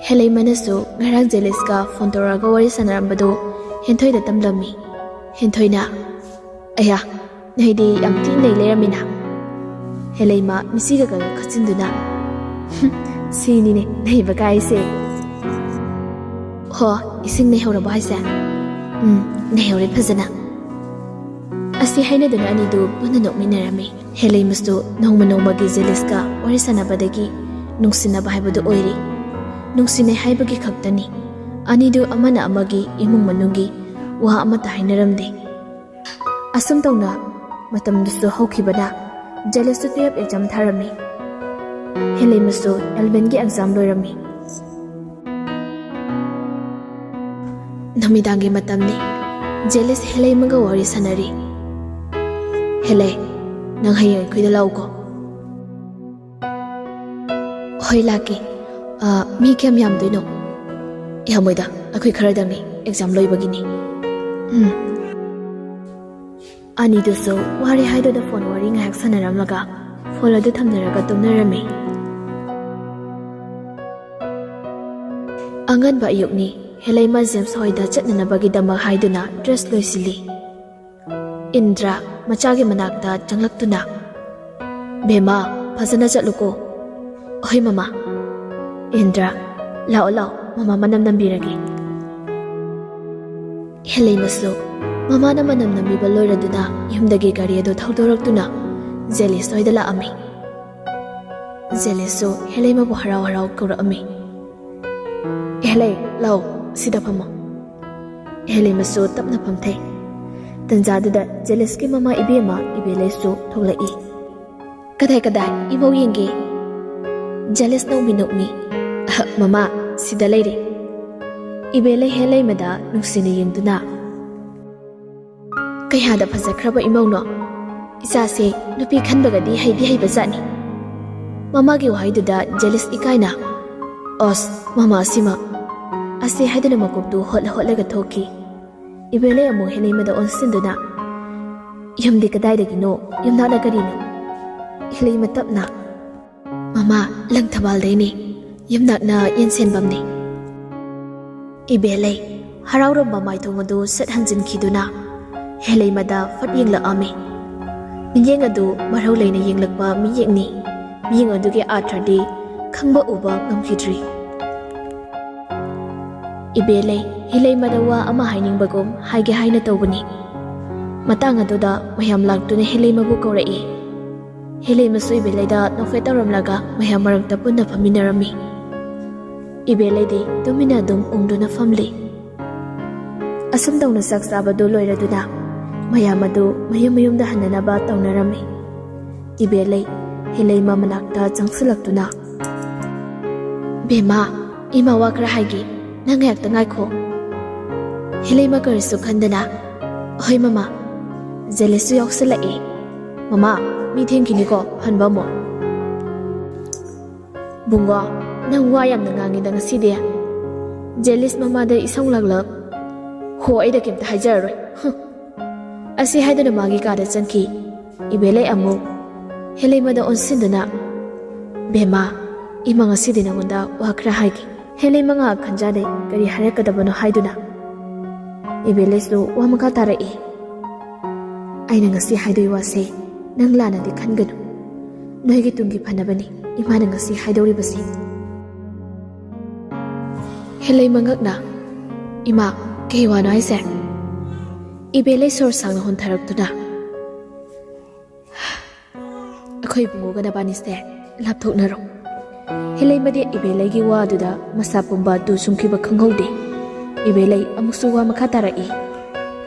ꯍꯦꯂꯩꯃꯅꯁꯨ ꯉꯔꯥꯡ ꯖꯦꯂꯤꯁꯀ ꯐꯣꯟ ꯇꯧꯔꯛꯑꯒ ꯋꯥꯔꯤ ꯁꯥꯟꯅꯔꯝꯕꯗꯨ ꯍꯦꯟꯊꯣꯏꯗ ꯇꯝꯂꯝꯃꯤ꯫ ꯍꯦꯟꯊꯣꯏꯅ, "ꯑꯌꯥ, ꯅꯣꯏꯗꯤ ꯌꯥꯝ ꯊꯤ ꯅꯩ ꯂꯩꯔꯝꯃꯤꯅ꯫" ꯍꯦꯂꯩꯃ ꯃꯤꯆꯤꯒ ꯀꯩꯒ ꯈꯠꯆꯤꯟꯗꯨꯅ, "ꯍꯨꯝ, ꯁꯤꯅꯤꯅꯦ ꯅꯩꯕ ꯀꯥꯏꯁꯦ꯫" "ꯍꯣ, ꯏꯁꯤꯡ ꯅꯩꯍꯧꯔꯕꯣ ꯍꯥꯏꯁꯦ?" "ꯎꯝ, ꯅꯩꯍꯧꯔꯦ ꯐꯖꯅ꯫" ꯑꯁꯤ ꯍꯥꯏꯅꯗꯨꯅ ꯑꯅꯤꯗꯨ ꯄꯨꯟꯅ ꯅꯣꯛꯃꯤꯟꯅꯔꯝꯃꯤ꯫ ꯍꯦꯂꯩꯃꯁꯨ ꯅꯣꯡꯃ ꯅꯣꯡꯃꯒꯤ ꯖꯦꯂꯤꯁꯀ ꯋꯥꯔꯤ ꯁꯥꯟꯅꯕꯗꯒꯤ ꯅꯨꯡꯁꯤꯅꯕ ꯍꯥꯏꯕꯗꯨ ꯑꯣꯏꯔꯤ꯫ ꯅꯨꯡꯁꯤꯅꯩ ꯍꯥꯏꯕꯒꯤ ꯈꯛꯇꯅꯤ꯫ ꯑꯅꯤꯗꯨ ꯑꯃꯅ ꯑꯃꯒꯤ ꯏꯃꯨꯡ ꯃꯅꯨꯡꯒꯤ ꯋꯥ ꯑꯃꯠꯇ ꯍꯥꯏꯅꯔꯝꯗꯦ꯫ ꯑꯁꯨꯝ ꯇꯧꯅ ꯃꯇꯝꯗꯨꯁꯨ ꯍꯧꯈꯤꯕꯅ ꯖꯦꯂꯤꯁꯁꯨ ꯇꯨꯌꯦꯜꯐ ꯑꯦꯛꯖꯥꯝ ꯊꯥꯔꯝꯃꯤ꯫ ꯍꯦꯂꯩꯃꯁꯨ ꯑꯦꯂꯚꯦꯟꯒꯤ ꯑꯦꯛꯖꯥꯝ ꯂꯣꯏꯔꯝꯃꯤ꯫ ꯅꯨꯃꯤꯗꯥꯡꯒꯤ ꯃꯇꯝꯅꯤ꯫ ꯖꯦꯂꯤꯁ ꯍꯦꯂꯩꯃꯒ ꯋꯥꯔꯤ ꯁꯥꯟꯅꯔꯤ꯫ "ꯍꯦꯂꯩ, ꯅꯪ ꯍꯌꯦꯡ ꯑꯩꯈꯣꯏꯗ ꯂꯥꯛꯎꯀꯣ꯫" "ꯍꯣꯏ, ꯂꯥꯛꯀꯦ꯫ ꯑ, ꯃꯤ ꯀꯌꯥꯝ ꯌꯥꯝꯗꯣꯏꯅꯣ?" "ꯌꯥꯝꯃꯣꯏꯗ, ꯑꯩꯈꯣꯏ ꯈꯔꯗꯪꯅꯤ, ꯑꯦꯛꯖꯥꯝ ꯂꯣꯏꯕꯒꯤꯅꯤ꯫" "ꯎꯝ꯫" ꯑꯅꯤꯗꯨꯁꯨ ꯋꯥꯔꯦ ꯍꯥꯏꯗꯨꯅ ꯐꯣꯟ ꯋꯥꯔꯤ ꯉꯥꯏꯍꯥꯛ ꯁꯥꯟꯅꯔꯝꯂꯒ ꯐꯣꯟ ꯑꯗꯨ ꯊꯝꯅꯔꯒ ꯇꯨꯝꯅꯔꯝꯃꯤ꯫ ꯑꯉꯟꯕ ꯑꯌꯨꯛꯅꯤ꯫ ꯍꯦꯂꯩꯃ ꯖꯦꯝꯁ ꯍꯣꯏꯗ ꯆꯠꯅꯅꯕꯒꯤꯗꯃꯛ ꯍꯥꯏꯗꯨꯅ ꯗ꯭ꯔꯦꯁ ꯂꯣꯏꯁꯤꯜꯂꯤ꯫ ꯏꯟꯗ꯭ꯔ ꯃꯆꯥꯒꯤ ꯃꯅꯥꯛꯇ ꯆꯪꯂꯛꯇꯨꯅ, "ꯕꯦꯝꯃ, ꯐꯖꯅ ꯆꯠꯂꯨꯀꯣ꯫" "ꯍꯣꯏ, ꯃꯃꯥ꯫" "ꯏꯟꯗ꯭ꯔ, ꯂꯥꯛꯑꯣ, ꯂꯥꯛꯑꯣ, ꯃꯃꯥ ꯃꯅꯝ ꯅꯝꯕꯤꯔꯒꯦ꯫" ꯍꯦꯂꯩꯃꯁꯨ ꯃꯃꯥꯅ ꯃꯅꯝ ꯅꯝꯕꯤꯕ ꯂꯣꯏꯔꯗꯨꯅ ꯌꯨꯝꯗꯒꯤ ꯒꯥꯔꯤ ꯑꯗꯨ ꯊꯧꯗꯣꯔꯛꯇꯨꯅ ꯖꯦꯂꯤꯁ ꯍꯣꯏꯗ ꯂꯥꯛꯑꯝꯃꯤ꯫ ꯖꯦꯂꯤꯁꯁꯨ ꯍꯦꯂꯩꯃꯕꯨ ꯍꯔꯥꯎ ꯍꯔꯥꯎ ꯀꯧꯔꯛꯑꯝꯃꯤ꯫ "ꯍꯦꯂꯩ, ꯂꯥꯛꯑꯣ, ꯁꯤꯗ ꯐꯝꯃꯣ꯫" ꯍꯦꯂꯩꯃꯁꯨ ꯇꯞꯅ ꯐꯝꯊꯩ꯫ ꯇꯟꯖꯥꯗꯨꯗ ꯖꯦꯂꯤꯁꯀꯤ ꯃꯃꯥ ꯏꯕꯦꯝꯃ ꯏꯕꯦꯂꯩꯁꯨ ꯊꯣꯛꯂꯛꯏ꯫ "ꯀꯗꯥꯏ, ꯀꯗꯥꯏ? ꯏꯃꯧ ꯌꯦꯡꯒꯦ꯫" ꯖꯦꯂꯤꯁ ꯅꯣꯛꯃꯤ ꯅꯣꯛꯃꯤ, "ꯑꯍ, ꯃꯃꯥ, ꯁꯤꯗ ꯂꯩꯔꯦ꯫" ꯏꯕꯦꯂꯩ ꯍꯦꯂꯩꯃꯗ ꯅꯨꯡꯁꯤꯅ ꯌꯦꯡꯗꯨꯅ, "ꯀꯌꯥꯗ ꯐꯖꯈ꯭ꯔꯕ ꯏꯃꯧꯅꯣ꯫ ꯏꯆꯥꯁꯦ ꯅꯨꯄꯤ ꯈꯟꯕꯒꯗꯤ ꯍꯩꯗꯤ ꯍꯩꯕꯖꯥꯠꯅꯤ꯫" ꯃꯃꯥꯒꯤ ꯋꯥꯍꯩꯗꯨꯗ ꯖꯦꯂꯤꯁ ꯏꯀꯥꯏꯅ, "ꯑꯁ, ꯃꯃꯥ ꯁꯤꯃ!" ꯑꯁꯤ ꯍꯥꯏꯗꯨꯅ ꯃꯀꯣꯛꯇꯨ ꯍꯣꯠꯂ ꯍꯣꯠꯂꯒ ꯊꯣꯛꯈꯤ꯫ ꯏꯕꯦꯂꯩ ꯑꯃꯨꯛ ꯍꯦꯂꯩꯃꯗ ꯑꯣꯟꯁꯤꯟꯗꯨꯅ, "ꯌꯨꯝꯗꯤ ꯀꯗꯥꯏꯗꯒꯤꯅꯣ? ꯌꯨꯝꯅꯥꯛꯅ ꯀꯔꯤꯅꯣ?" ꯍꯦꯂꯩꯃ ꯇꯞꯅ, "ꯃꯃꯥ, ꯂꯪꯊꯕꯥꯜꯗꯩꯅꯦ꯫ ꯌꯨꯝꯅꯥꯛꯅ ꯌꯦꯟꯁꯦꯟꯕꯝꯅꯦ꯫" ꯏꯕꯦꯂꯩ ꯍꯔꯥꯎꯔꯝꯕ ꯃꯥꯏꯊꯣꯡ ꯑꯗꯨ ꯁꯠ ꯍꯟꯖꯤꯟꯈꯤꯗꯨꯅ ꯍꯦꯂꯩꯃꯗ ꯐꯠ ꯌꯦꯡꯂꯛꯑꯝꯃꯤ꯫ ꯃꯤꯠꯌꯦꯡ ꯑꯗꯨ ꯃꯔꯧ ꯂꯩꯅ ꯌꯦꯡꯂꯛꯄ ꯃꯤꯠꯌꯦꯡꯅꯤ꯫ ꯃꯤꯠꯌꯦꯡ ꯑꯗꯨꯒꯤ ꯑꯥꯔꯊꯗꯤ ꯈꯪꯕ ꯎꯕ ꯉꯝꯈꯤꯗ꯭ꯔꯤ꯫ ꯏꯕꯦꯂꯩ ꯍꯦꯂꯩꯃꯗ ꯋꯥ ꯑꯃ ꯍꯥꯏꯅꯤꯡꯕꯒꯨꯝ ꯍꯥꯏꯒꯦ ꯍꯥꯏꯅ ꯇꯧꯕꯅꯤ꯫ ꯃꯇꯥꯡ ꯑꯗꯨꯗ ꯃꯌꯥꯝ ꯂꯥꯛꯇꯨꯅ ꯍꯦꯂꯩꯃꯕꯨ ꯀꯧꯔꯛꯏ꯫ ꯍꯦꯂꯩꯃꯁꯨ ꯏꯕꯦꯂꯩꯗ ꯅꯣꯛꯐꯦꯠ ꯇꯧꯔꯝꯂꯒ ꯃꯌꯥꯝ ꯃꯔꯛꯇ ꯄꯨꯟꯅ ꯐꯝꯃꯤꯟꯅꯔꯝꯃꯤ꯫ ꯏꯕꯦꯂꯩꯗꯤ ꯇꯨꯃꯤꯟꯅ ꯑꯗꯨꯝ ꯎꯪꯗꯨꯅ ꯐꯝꯂꯤ꯫ ꯑꯁꯨꯝ ꯇꯧꯅ ꯆꯥꯛ ꯆꯥꯕꯗꯨ ꯂꯣꯏꯔꯗꯨꯅ ꯃꯌꯥꯝ ꯑꯗꯨ ꯃꯌꯨꯝ ꯃꯌꯨꯝꯗ ꯍꯟꯅꯅꯕ ꯇꯧꯅꯔꯝꯃꯤ꯫ ꯏꯕꯦꯂꯩ ꯍꯦꯂꯩꯃ ꯃꯅꯥꯛꯇ ꯆꯪꯁꯤꯜꯂꯛꯇꯨꯅ, "ꯕꯦꯝꯃ, ꯏꯃꯥ ꯋꯥ ꯈꯔ ꯍꯥꯏꯒꯦ, ꯅꯪ ꯉꯥꯏꯍꯥꯛꯇ ꯉꯥꯏꯈꯣ꯫" ꯍꯦꯂꯩꯃ ꯀꯔꯤꯁꯨ ꯈꯟꯗꯅ, "ꯍꯣꯏ ꯃꯃꯥ꯫" ꯖꯦꯂꯤꯁꯁꯨ ꯌꯥꯎꯁꯤꯜꯂꯛꯑꯦ꯫ "ꯃꯃꯥ, ꯃꯤ ꯊꯦꯡꯈꯤꯅꯤꯀꯣ, ꯍꯟꯕ ꯑꯃꯨꯛ꯫" "ꯕꯨꯡꯉꯣ, ꯅꯪ ꯋꯥ ꯌꯥꯝꯅ ꯉꯥꯡꯉꯤꯗ ꯉꯁꯤꯗꯤ꯫" ꯖꯦꯂꯤꯁ ꯃꯃꯥꯗ ꯏꯁꯧ ꯂꯥꯡꯂꯛ, "ꯍꯣ, ꯑꯩꯗ ꯀꯩꯝꯇ ꯍꯥꯏꯖꯔꯔꯣꯏ꯫ ꯍꯨꯝ꯫" ꯑꯁꯤ ꯍꯥꯏꯗꯨꯅ ꯃꯥꯒꯤ ꯀꯥꯗ ꯆꯪꯈꯤ꯫ ꯏꯕꯦꯂꯩ ꯑꯃꯨꯛ ꯍꯦꯂꯩꯃꯗ ꯑꯣꯟꯁꯤꯟꯗꯨꯅ, "ꯕꯦꯝꯃ, ꯏꯃꯥ ꯉꯁꯤꯗꯤ ꯅꯉꯣꯟꯗ ꯋꯥ ꯈꯔ ꯍꯥꯏꯒꯦ꯫" ꯍꯦꯂꯩꯃ ꯉꯥꯏꯍꯥꯛ ꯈꯟꯖꯥꯅꯩ, ꯀꯔꯤ ꯍꯥꯏꯔꯛꯀꯗꯕꯅꯣ ꯍꯥꯏꯗꯨꯅ꯫ ꯏꯕꯦꯂꯩꯁꯨ ꯋꯥ ꯃꯈꯥ ꯇꯥꯔꯛꯏ, "ꯑꯩꯅ ꯉꯁꯤ ꯍꯥꯏꯗꯣꯏ ꯋꯥꯁꯦ ꯅꯪ ꯂꯥꯟꯅꯗꯤ ꯈꯟꯒꯅꯨ꯫ ꯅꯣꯏꯒꯤ ꯇꯨꯡꯒꯤ ꯐꯅꯕꯅꯤ ꯏꯃꯥꯅ ꯉꯁꯤ ꯍꯥꯏꯗꯧꯔꯤꯕꯁꯤ꯫" ꯍꯦꯂꯩꯃ ꯉꯛꯅ, "ꯏꯃꯥ, ꯀꯩ ꯋꯥꯅꯣ ꯍꯥꯏꯁꯦ?" ꯏꯕꯦꯂꯩ ꯁꯣꯔ ꯁꯥꯡꯅ ꯍꯣꯟꯊꯔꯛꯇꯨꯅ, "ꯑꯩꯈꯣꯏ ꯏꯕꯨꯡꯉꯣꯒ ꯅꯕꯥꯅꯤꯁꯦ ꯂꯥꯞꯊꯣꯛꯅꯔꯣ꯫" ꯍꯦꯂꯩꯃꯗꯤ ꯏꯕꯦꯂꯩꯒꯤ ꯋꯥꯗꯨꯗ ꯃꯁꯥ ꯄꯨꯝꯕ ꯇꯨ ꯆꯨꯡꯈꯤꯕ ꯈꯪꯍꯧꯗꯦ꯫ ꯏꯕꯦꯂꯩ ꯑꯃꯨꯛꯁꯨ ꯋꯥ ꯃꯈꯥ ꯇꯥꯔꯛꯏ,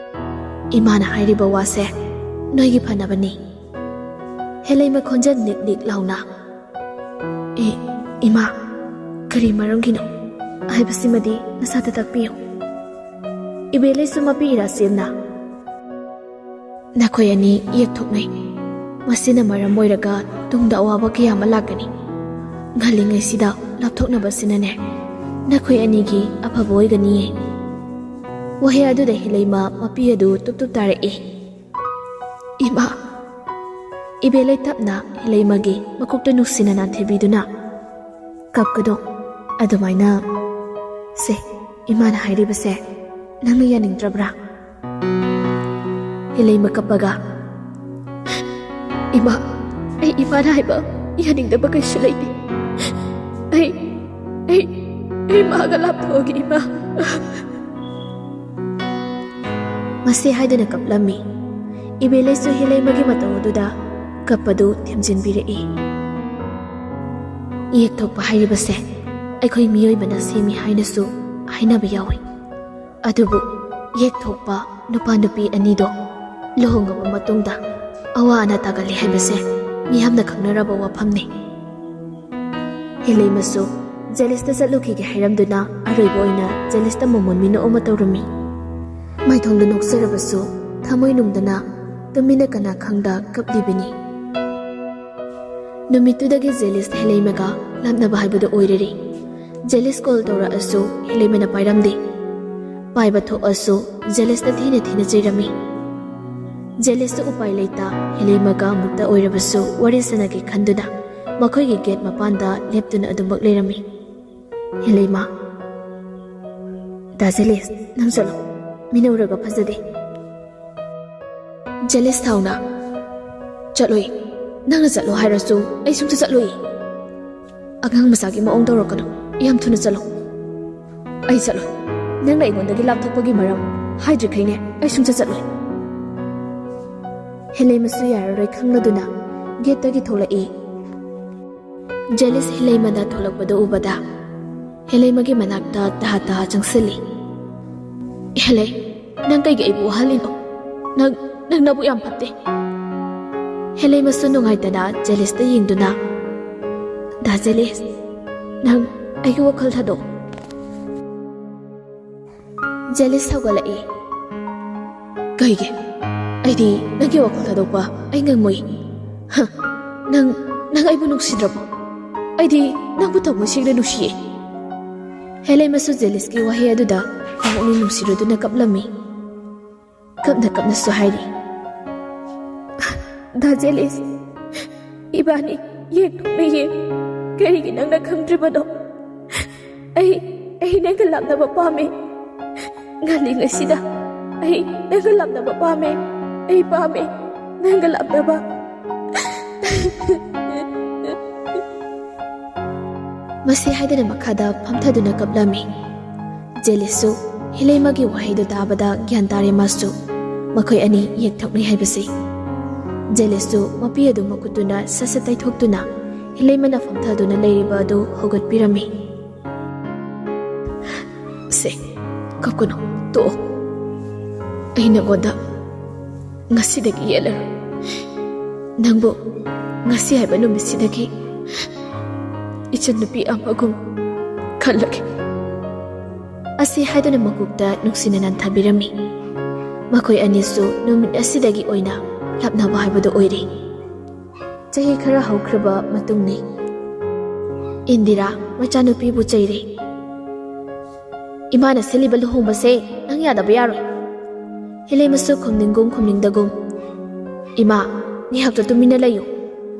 "ꯏꯃꯥꯅ ꯍꯥꯏꯔꯤꯕ ꯋꯥꯁꯦ ꯅꯣꯏꯒꯤ ꯐꯅꯕꯅꯤ꯫" ꯍꯦꯂꯩꯃ ꯈꯣꯟꯖꯦꯜ ꯅꯤꯛ ꯅꯤꯛ ꯂꯥꯎꯅ, "ꯑꯦ, "ꯏꯃꯥ, ꯀꯔꯤ ꯃꯔꯝꯒꯤꯅꯣ ꯍꯥꯏꯕꯁꯤꯃꯗꯤ ꯅꯁꯥꯗ ꯇꯥꯛꯄꯤꯌꯨ꯫ ꯏꯕꯦꯂꯩꯁꯨ ꯃꯄꯤ ꯏꯔꯥꯁꯦꯝꯅ ꯅꯈꯣꯏ ꯑꯅꯤ ꯌꯦꯛꯊꯣꯛꯅꯩ꯫ ꯃꯁꯤꯅ ꯃꯔꯝ ꯑꯣꯏꯔꯒ ꯇꯨꯡꯗ ꯑꯋꯥꯕ ꯀꯌꯥ ꯑꯃ ꯂꯥꯛꯀꯅꯤ꯫ ꯉꯜꯂꯤꯉꯩꯁꯤꯗ ꯂꯥꯞꯊꯣꯛꯅꯕꯁꯤꯅꯅꯦ, ꯅꯈꯣꯏ ꯑꯅꯤꯒꯤ ꯑꯐꯕ ꯑꯣꯏꯒꯅꯤꯌꯦ"꯫ ꯋꯥꯍꯩ ꯑꯗꯨꯗ ꯍꯦꯂꯩꯃ ꯃꯄꯤ ꯑꯗꯨ ꯇꯨꯞ ꯇꯨꯞ ꯇꯥꯔꯛꯏ꯫ "ꯏꯃꯥ!" ꯏꯕꯦꯂꯩ ꯇꯞꯅ ꯍꯦꯂꯩꯃꯒꯤ ꯃꯀꯣꯛꯇ ꯅꯨꯡꯁꯤꯅ ꯅꯥꯟꯊꯩꯕꯤꯗꯨꯅ ꯀꯞꯀꯅꯨ꯫ ꯑꯗꯨꯃꯥꯏꯅ, ꯁꯦ, ꯏꯃꯥꯅ ꯍꯥꯏꯔꯤꯕꯁꯦ ꯅꯪꯅ ꯌꯥꯅꯤꯡꯗ꯭ꯔꯕ꯭ꯔꯥ? ꯍꯦꯂꯩꯃ ꯀꯞꯄꯒ, "ꯏꯃꯥ, ꯑꯩ ꯏꯃꯥꯅ ꯍꯥꯏꯕ ꯌꯥꯅꯤꯡꯗꯕ ꯀꯩꯁꯨ ꯂꯩꯇꯦ꯫ ꯑꯩ, ꯑꯩ, ꯑꯩ ꯃꯥꯒ ꯂꯥꯞꯊꯣꯛꯑꯒꯦ, ꯏꯃꯥ"꯫ ꯃꯁꯤ ꯍꯥꯏꯗꯨꯅ ꯀꯞꯂꯝꯃꯤ꯫ ꯏꯕꯦꯂꯩꯁꯨ ꯍꯦꯂꯩꯃꯒꯤ ꯃꯇꯧ ꯑꯗꯨꯗ ꯀꯞꯄꯗꯨ ꯊꯦꯝꯖꯤꯟꯕꯤꯔꯛꯏ꯫ ꯌꯦꯛꯊꯣꯛꯄ ꯍꯥꯏꯔꯤꯕꯁꯦ ꯑꯩꯈꯣꯏ ꯃꯤꯑꯣꯏꯕꯅ ꯁꯦꯝꯃꯤ ꯍꯥꯏꯅꯁꯨ ꯍꯥꯏꯅꯕ ꯌꯥꯎꯏ꯫ ꯑꯗꯨꯕꯨ ꯌꯦꯛꯊꯣꯛꯄ ꯅꯨꯄꯥ ꯅꯨꯄꯤ ꯑꯅꯤꯗꯣ ꯂꯨꯍꯣꯡꯉꯕ ꯃꯇꯨꯡꯗ ꯑꯋꯥ ꯑꯅꯥ ꯇꯥꯒꯜꯂꯤ ꯍꯥꯏꯕꯁꯦ ꯃꯤꯌꯥꯝꯅ ꯈꯪꯅꯔꯕ ꯋꯥꯐꯝꯅꯤ꯫ ꯍꯦꯂꯩꯃꯁꯨ ꯖꯦꯂꯤꯁꯇ ꯆꯠꯂꯨꯈꯤꯒꯦ ꯍꯥꯏꯔꯝꯗꯨꯅ ꯑꯔꯣꯏꯕ ꯑꯣꯏꯅ ꯖꯦꯂꯤꯁꯇ ꯃꯃꯣꯟ ꯃꯤꯅꯣꯛ ꯑꯃ ꯇꯧꯔꯝꯃꯤ꯫ ꯃꯥꯏꯊꯣꯡꯗ ꯅꯣꯛꯆꯔꯕꯁꯨ ꯊꯃꯣꯏꯅꯨꯡꯗꯅ ꯇꯨꯃꯤꯟꯅ ꯀꯅꯥ ꯈꯪꯗ ꯀꯞꯂꯤꯕꯅꯤ꯫ ꯅꯨꯃꯤꯠꯇꯨꯗꯒꯤ ꯖꯦꯂꯤꯁ ꯍꯦꯂꯩꯃꯒ ꯂꯥꯞꯅꯕ ꯍꯥꯏꯕꯗꯨ ꯑꯣꯏꯔꯔꯤ꯫ ꯖꯦꯂꯤꯁ ꯀꯣꯜ ꯇꯧꯔꯛꯑꯁꯨ ꯍꯦꯂꯩꯃꯅ ꯄꯥꯏꯔꯝꯗꯦ꯫ ꯄꯥꯏꯕ ꯊꯣꯛꯑꯁꯨ ꯖꯦꯂꯤꯁꯅ ꯊꯤꯅ ꯊꯤꯅ ꯆꯩꯔꯝꯃꯤ꯫ ꯖꯦꯂꯤꯁꯁꯨ ꯎꯄꯥꯏ ꯂꯩꯇ ꯍꯦꯂꯩꯃꯒ ꯑꯃꯨꯛꯇ ꯑꯣꯏꯔꯕꯁꯨ ꯋꯥꯔꯤ ꯁꯥꯟꯅꯒꯦ ꯈꯟꯗꯨꯅ ꯃꯈꯣꯏꯒꯤ ꯒꯦꯠ ꯃꯄꯥꯟꯗ ꯂꯦꯞꯇꯨꯅ ꯑꯗꯨꯃꯛ ꯂꯩꯔꯝꯃꯤ꯫ ꯍꯦꯂꯩꯃ, "ꯗꯥ ꯖꯦꯂꯤꯁ, ꯅꯪ ꯆꯠꯂꯣ꯫ ꯃꯤꯅ ꯎꯔꯒ ꯐꯖꯗꯦ"꯫ ꯖꯦꯂꯤꯁ ꯁꯥꯎꯅ, "ꯆꯠꯂꯣꯏ꯫ ꯅꯪꯅ ꯆꯠꯂꯣ ꯍꯥꯏꯔꯁꯨ ꯑꯩ ꯁꯨꯡꯆꯠ ꯆꯠꯂꯣꯏ꯫ ꯑꯉꯥꯡ ꯃꯆꯥꯒꯤ ꯃꯑꯣꯡ ꯇꯧꯔꯛꯀꯅꯨ꯫ ꯌꯥꯝ ꯊꯨꯅ ꯆꯠꯂꯣ"꯫ "ꯑꯩ ꯆꯠꯂꯣꯏ꯫ ꯅꯪꯅ ꯑꯩꯉꯣꯟꯗꯒꯤ ꯂꯥꯞꯊꯣꯛꯄꯒꯤ ꯃꯔꯝ ꯍꯥꯏꯗ꯭ꯔꯤꯈꯩꯅꯦ ꯑꯩ ꯁꯨꯡꯆꯠ ꯆꯠꯂꯣꯏ"꯫ ꯍꯦꯂꯩꯃꯁꯨ ꯌꯥꯔꯔꯣꯏ ꯈꯪꯂꯗꯨꯅ ꯒꯦꯠꯇꯒꯤ ꯊꯣꯛꯂꯛꯏ꯫ ꯖꯦꯂꯤꯁ ꯍꯦꯂꯩꯃꯅ ꯊꯣꯛꯂꯛꯄꯗꯨ ꯎꯕꯗ ꯍꯦꯂꯩꯃꯒꯤ ꯃꯅꯥꯛꯇ ꯇꯍꯥ ꯇꯍꯥ ꯆꯪꯁꯤꯜꯂꯤ꯫ "ꯍꯦꯂꯩ, ꯅꯪ ꯀꯩꯒꯤ ꯑꯩꯕꯨ ꯋꯥꯍꯜꯂꯤꯅꯣ? ꯅꯪ, ꯅꯪ ꯅꯕꯨꯛ ꯌꯥꯝ ꯐꯠꯇꯦ"꯫ ꯍꯦꯂꯩꯃꯁꯨ ꯅꯨꯡꯉꯥꯏꯇꯅ ꯖꯦꯂꯤꯁꯇ ꯌꯦꯡꯗꯨꯅ, "ꯗꯥ ꯖꯦꯂꯤꯁ, ꯅꯪ ꯑꯩꯒꯤ ꯋꯥꯈꯜ ꯊꯥꯗꯣꯛ꯫ ꯖꯦꯂꯤꯁ ꯁꯥꯎꯒꯠꯂꯛꯏ꯫ "ꯀꯩꯒꯤ? ꯑꯩꯗꯤ ꯅꯪꯒꯤ ꯋꯥꯈꯜ ꯊꯥꯗꯣꯛꯄ ꯑꯩ ꯉꯝꯃꯣꯏ꯫ ꯍ, ꯅꯪ, ꯅꯪ ꯑꯩꯕꯨ ꯅꯨꯡꯁꯤꯗ꯭ꯔꯕꯣ? ꯑꯩꯗꯤ ꯅꯪꯕꯨ ꯊꯃꯣꯏ ꯁꯦꯡꯅ ꯅꯨꯡꯁꯤꯌꯦ꯫" ꯍꯦꯂꯦꯃꯁꯨ ꯖꯦꯂꯤꯁꯀꯤ ꯋꯥꯍꯩ ꯑꯗꯨꯗ ꯄꯨꯛꯅꯤꯡ ꯅꯨꯡꯁꯤꯔꯨꯗꯨꯅ ꯀꯞꯂꯝꯃꯤ꯫ ꯀꯞꯅ ꯀꯞꯅꯁꯨ ꯍꯥꯏꯔꯤ, "ꯗꯥ ꯖꯦꯂꯤꯁ, ꯏꯕꯥꯅꯤ ꯌꯦꯛꯊꯣꯛꯅꯩꯌꯦ꯫ ꯀꯔꯤꯒꯤ ꯅꯪꯅ ꯈꯪꯗ꯭ꯔꯤꯕꯅꯣ? ꯑꯩ, ꯑꯩ ꯅꯪꯒ ꯂꯥꯞꯅꯕ ꯄꯥꯝꯃꯦ꯫ ꯉꯜꯂꯤꯉꯩꯁꯤꯗ ꯑꯩ ꯅꯪꯒ ꯂꯥꯞꯅꯕ ꯄꯥꯝꯃꯦ꯫ ꯑꯩ ꯄꯥꯝꯃꯦ ꯅꯪꯒ ꯂꯥꯞꯅꯕ꯫" ꯃꯁꯤ ꯍꯥꯏꯗꯨꯅ ꯃꯈꯥꯗ ꯐꯝꯊꯗꯨꯅ ꯀꯞꯂꯝꯃꯤ꯫ ꯖꯦꯂꯤꯁꯁꯨ ꯍꯤꯂꯩꯃꯒꯤ ꯋꯥꯍꯩꯗꯨ ꯇꯥꯕꯗ ꯒ꯭ꯌꯥꯟ ꯇꯥꯔꯦ ꯃꯥꯁꯨ, ꯃꯈꯣꯏ ꯑꯅꯤ ꯌꯦꯛꯊꯣꯛꯅꯩ ꯍꯥꯏꯕꯁꯤ꯫ ꯖꯦꯂꯤꯁꯁꯨ ꯃꯄꯤ ꯑꯗꯨ ꯃꯈꯨꯠꯇꯨꯅ ꯁꯠ ꯁꯠ ꯇꯩꯊꯣꯛꯇꯨꯅ ꯍꯤꯂꯩꯃꯅ ꯐꯝꯊꯗꯨꯅ ꯂꯩꯔꯤꯕ ꯑꯗꯨ ꯍꯧꯒꯠꯄꯤꯔꯝꯃꯤ꯫ "ꯁꯦ, ꯀꯞꯀꯅꯨ, ꯇꯣꯛꯑꯣ꯫ ꯑꯩ ꯅꯉꯣꯟꯗ ꯉꯁꯤꯗꯒꯤ ꯌꯦꯠꯂꯔꯣꯏ꯫ ꯅꯪꯕꯨ ꯉꯁꯤ ꯍꯥꯏꯕ ꯅꯨꯃꯤꯠꯁꯤꯗꯒꯤ ꯏꯆꯟꯅꯨꯄꯤ ꯑꯃꯒꯨꯝ ꯈꯜꯂꯒꯦ꯫" ꯑꯁꯤ ꯍꯥꯏꯗꯨꯅ ꯃꯀꯣꯛꯇ ꯅꯨꯡꯁꯤꯅ ꯅꯟꯊꯕꯤꯔꯝꯃꯤ꯫ ꯃꯈꯣꯏ ꯑꯅꯤꯁꯨ ꯅꯨꯃꯤꯠ ꯑꯁꯤꯗꯒꯤ ꯑꯣꯏꯅ ꯂꯥꯞꯅꯕ ꯍꯥꯏꯕꯗꯨ ꯑꯣꯏꯔꯦ꯫ ꯆꯍꯤ ꯈꯔ ꯍꯧꯈ꯭ꯔꯕ ꯃꯇꯨꯡꯅꯤ꯫ ꯏꯟꯗꯤꯔꯥ ꯃꯆꯥꯅꯨꯄꯤꯕꯨ ꯆꯩꯔꯦ꯫ "ꯏꯃꯥꯅ ꯁꯤꯜꯂꯤꯕ ꯂꯨꯍꯣꯡꯕꯁꯦ ꯅꯪ ꯌꯥꯗꯕ ꯌꯥꯔꯣꯏ꯫" ꯍꯤꯂꯩꯃꯁꯨ ꯈꯨꯝꯅꯤꯡꯒꯨꯝ ꯈꯨꯝꯅꯤꯡꯗꯒꯨꯝ, "ꯏꯃꯥ, ꯉꯥꯏꯍꯥꯛꯇ ꯇꯨꯃꯤꯟꯅ ꯂꯩꯌꯨ꯫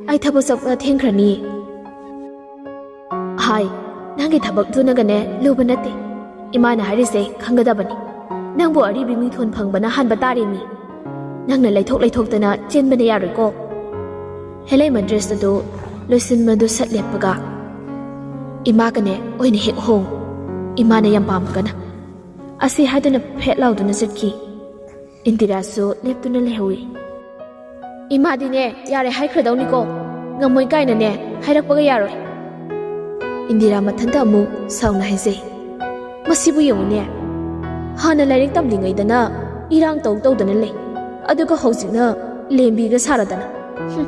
ꯑꯩ ꯊꯕꯛ ꯆꯠꯄ ꯊꯦꯡꯈ꯭ꯔꯅꯤꯌꯦ꯫" "ꯍꯥꯏ, ꯅꯪꯒꯤ ꯊꯕꯛꯇꯨꯅꯒꯅꯦ ꯂꯨꯕ ꯅꯠꯇꯦ꯫ ꯏꯃꯥꯅ ꯍꯥꯏꯔꯤꯁꯦ ꯈꯪꯒꯗꯕꯅꯤ꯫ ꯅꯪꯕꯨ ꯑꯔꯤꯕꯤ ꯃꯤꯡꯊꯣꯟ ꯐꯪꯕꯅ ꯍꯥꯟꯕ ꯇꯥꯔꯦꯃꯤ꯫ ꯅꯪꯅ ꯂꯩꯊꯣꯛ ꯂꯩꯊꯣꯛꯇꯅ ꯆꯦꯟꯕꯅ ꯌꯥꯔꯣꯏꯀꯣ꯫" ꯍꯦꯂꯩꯃ ꯗ꯭ꯔꯦꯁ ꯑꯗꯨ ꯂꯣꯏꯁꯤꯟꯕꯗꯨ ꯁꯠ ꯂꯦꯞꯄꯒ, "ꯏꯃꯥꯒꯅꯦ ꯑꯣꯏꯅ ꯍꯦꯛ ꯍꯣꯡ, ꯏꯃꯥꯅ ꯌꯥꯝ ꯄꯥꯝꯃꯒꯅ꯫" ꯑꯁꯤ ꯍꯥꯏꯗꯨꯅ ꯐꯦꯠ ꯂꯥꯎꯗꯨꯅ ꯆꯠꯈꯤ꯫ ꯏꯟꯗꯤꯔꯥꯁꯨ ꯂꯦꯞꯇꯨꯅ ꯂꯩꯍꯧꯏ꯫ "ꯏꯃꯥꯗꯤꯅꯦ ꯌꯥꯔꯦ ꯍꯥꯏꯈ꯭ꯔꯗꯧꯅꯤꯀꯣ, ꯉꯝꯃꯣꯏ ꯀꯥꯏꯅꯅꯦ ꯍꯥꯏꯔꯛꯄꯒ ꯌꯥꯔꯣꯏ꯫" ꯏꯟꯗꯤꯔꯥ ꯃꯊꯟꯇ ꯑꯃꯨꯛ ꯁꯥꯎꯅ ꯍꯥꯏꯖꯩ꯫ "ꯃꯁꯤꯕꯨ ꯌꯦꯡꯉꯨꯅꯦ, ꯍꯥꯟꯅ ꯂꯥꯏꯔꯤꯛ ꯇꯝꯂꯤꯉꯩꯗꯅ ꯏꯔꯥꯡ ꯇꯧ ꯇꯧꯗꯅ ꯂꯩ, ꯑꯗꯨꯒ ꯍꯧꯖꯤꯛꯅ ꯂꯦꯝꯕꯤꯒ ꯁꯥꯔꯗꯅ꯫ ꯍꯨꯝ,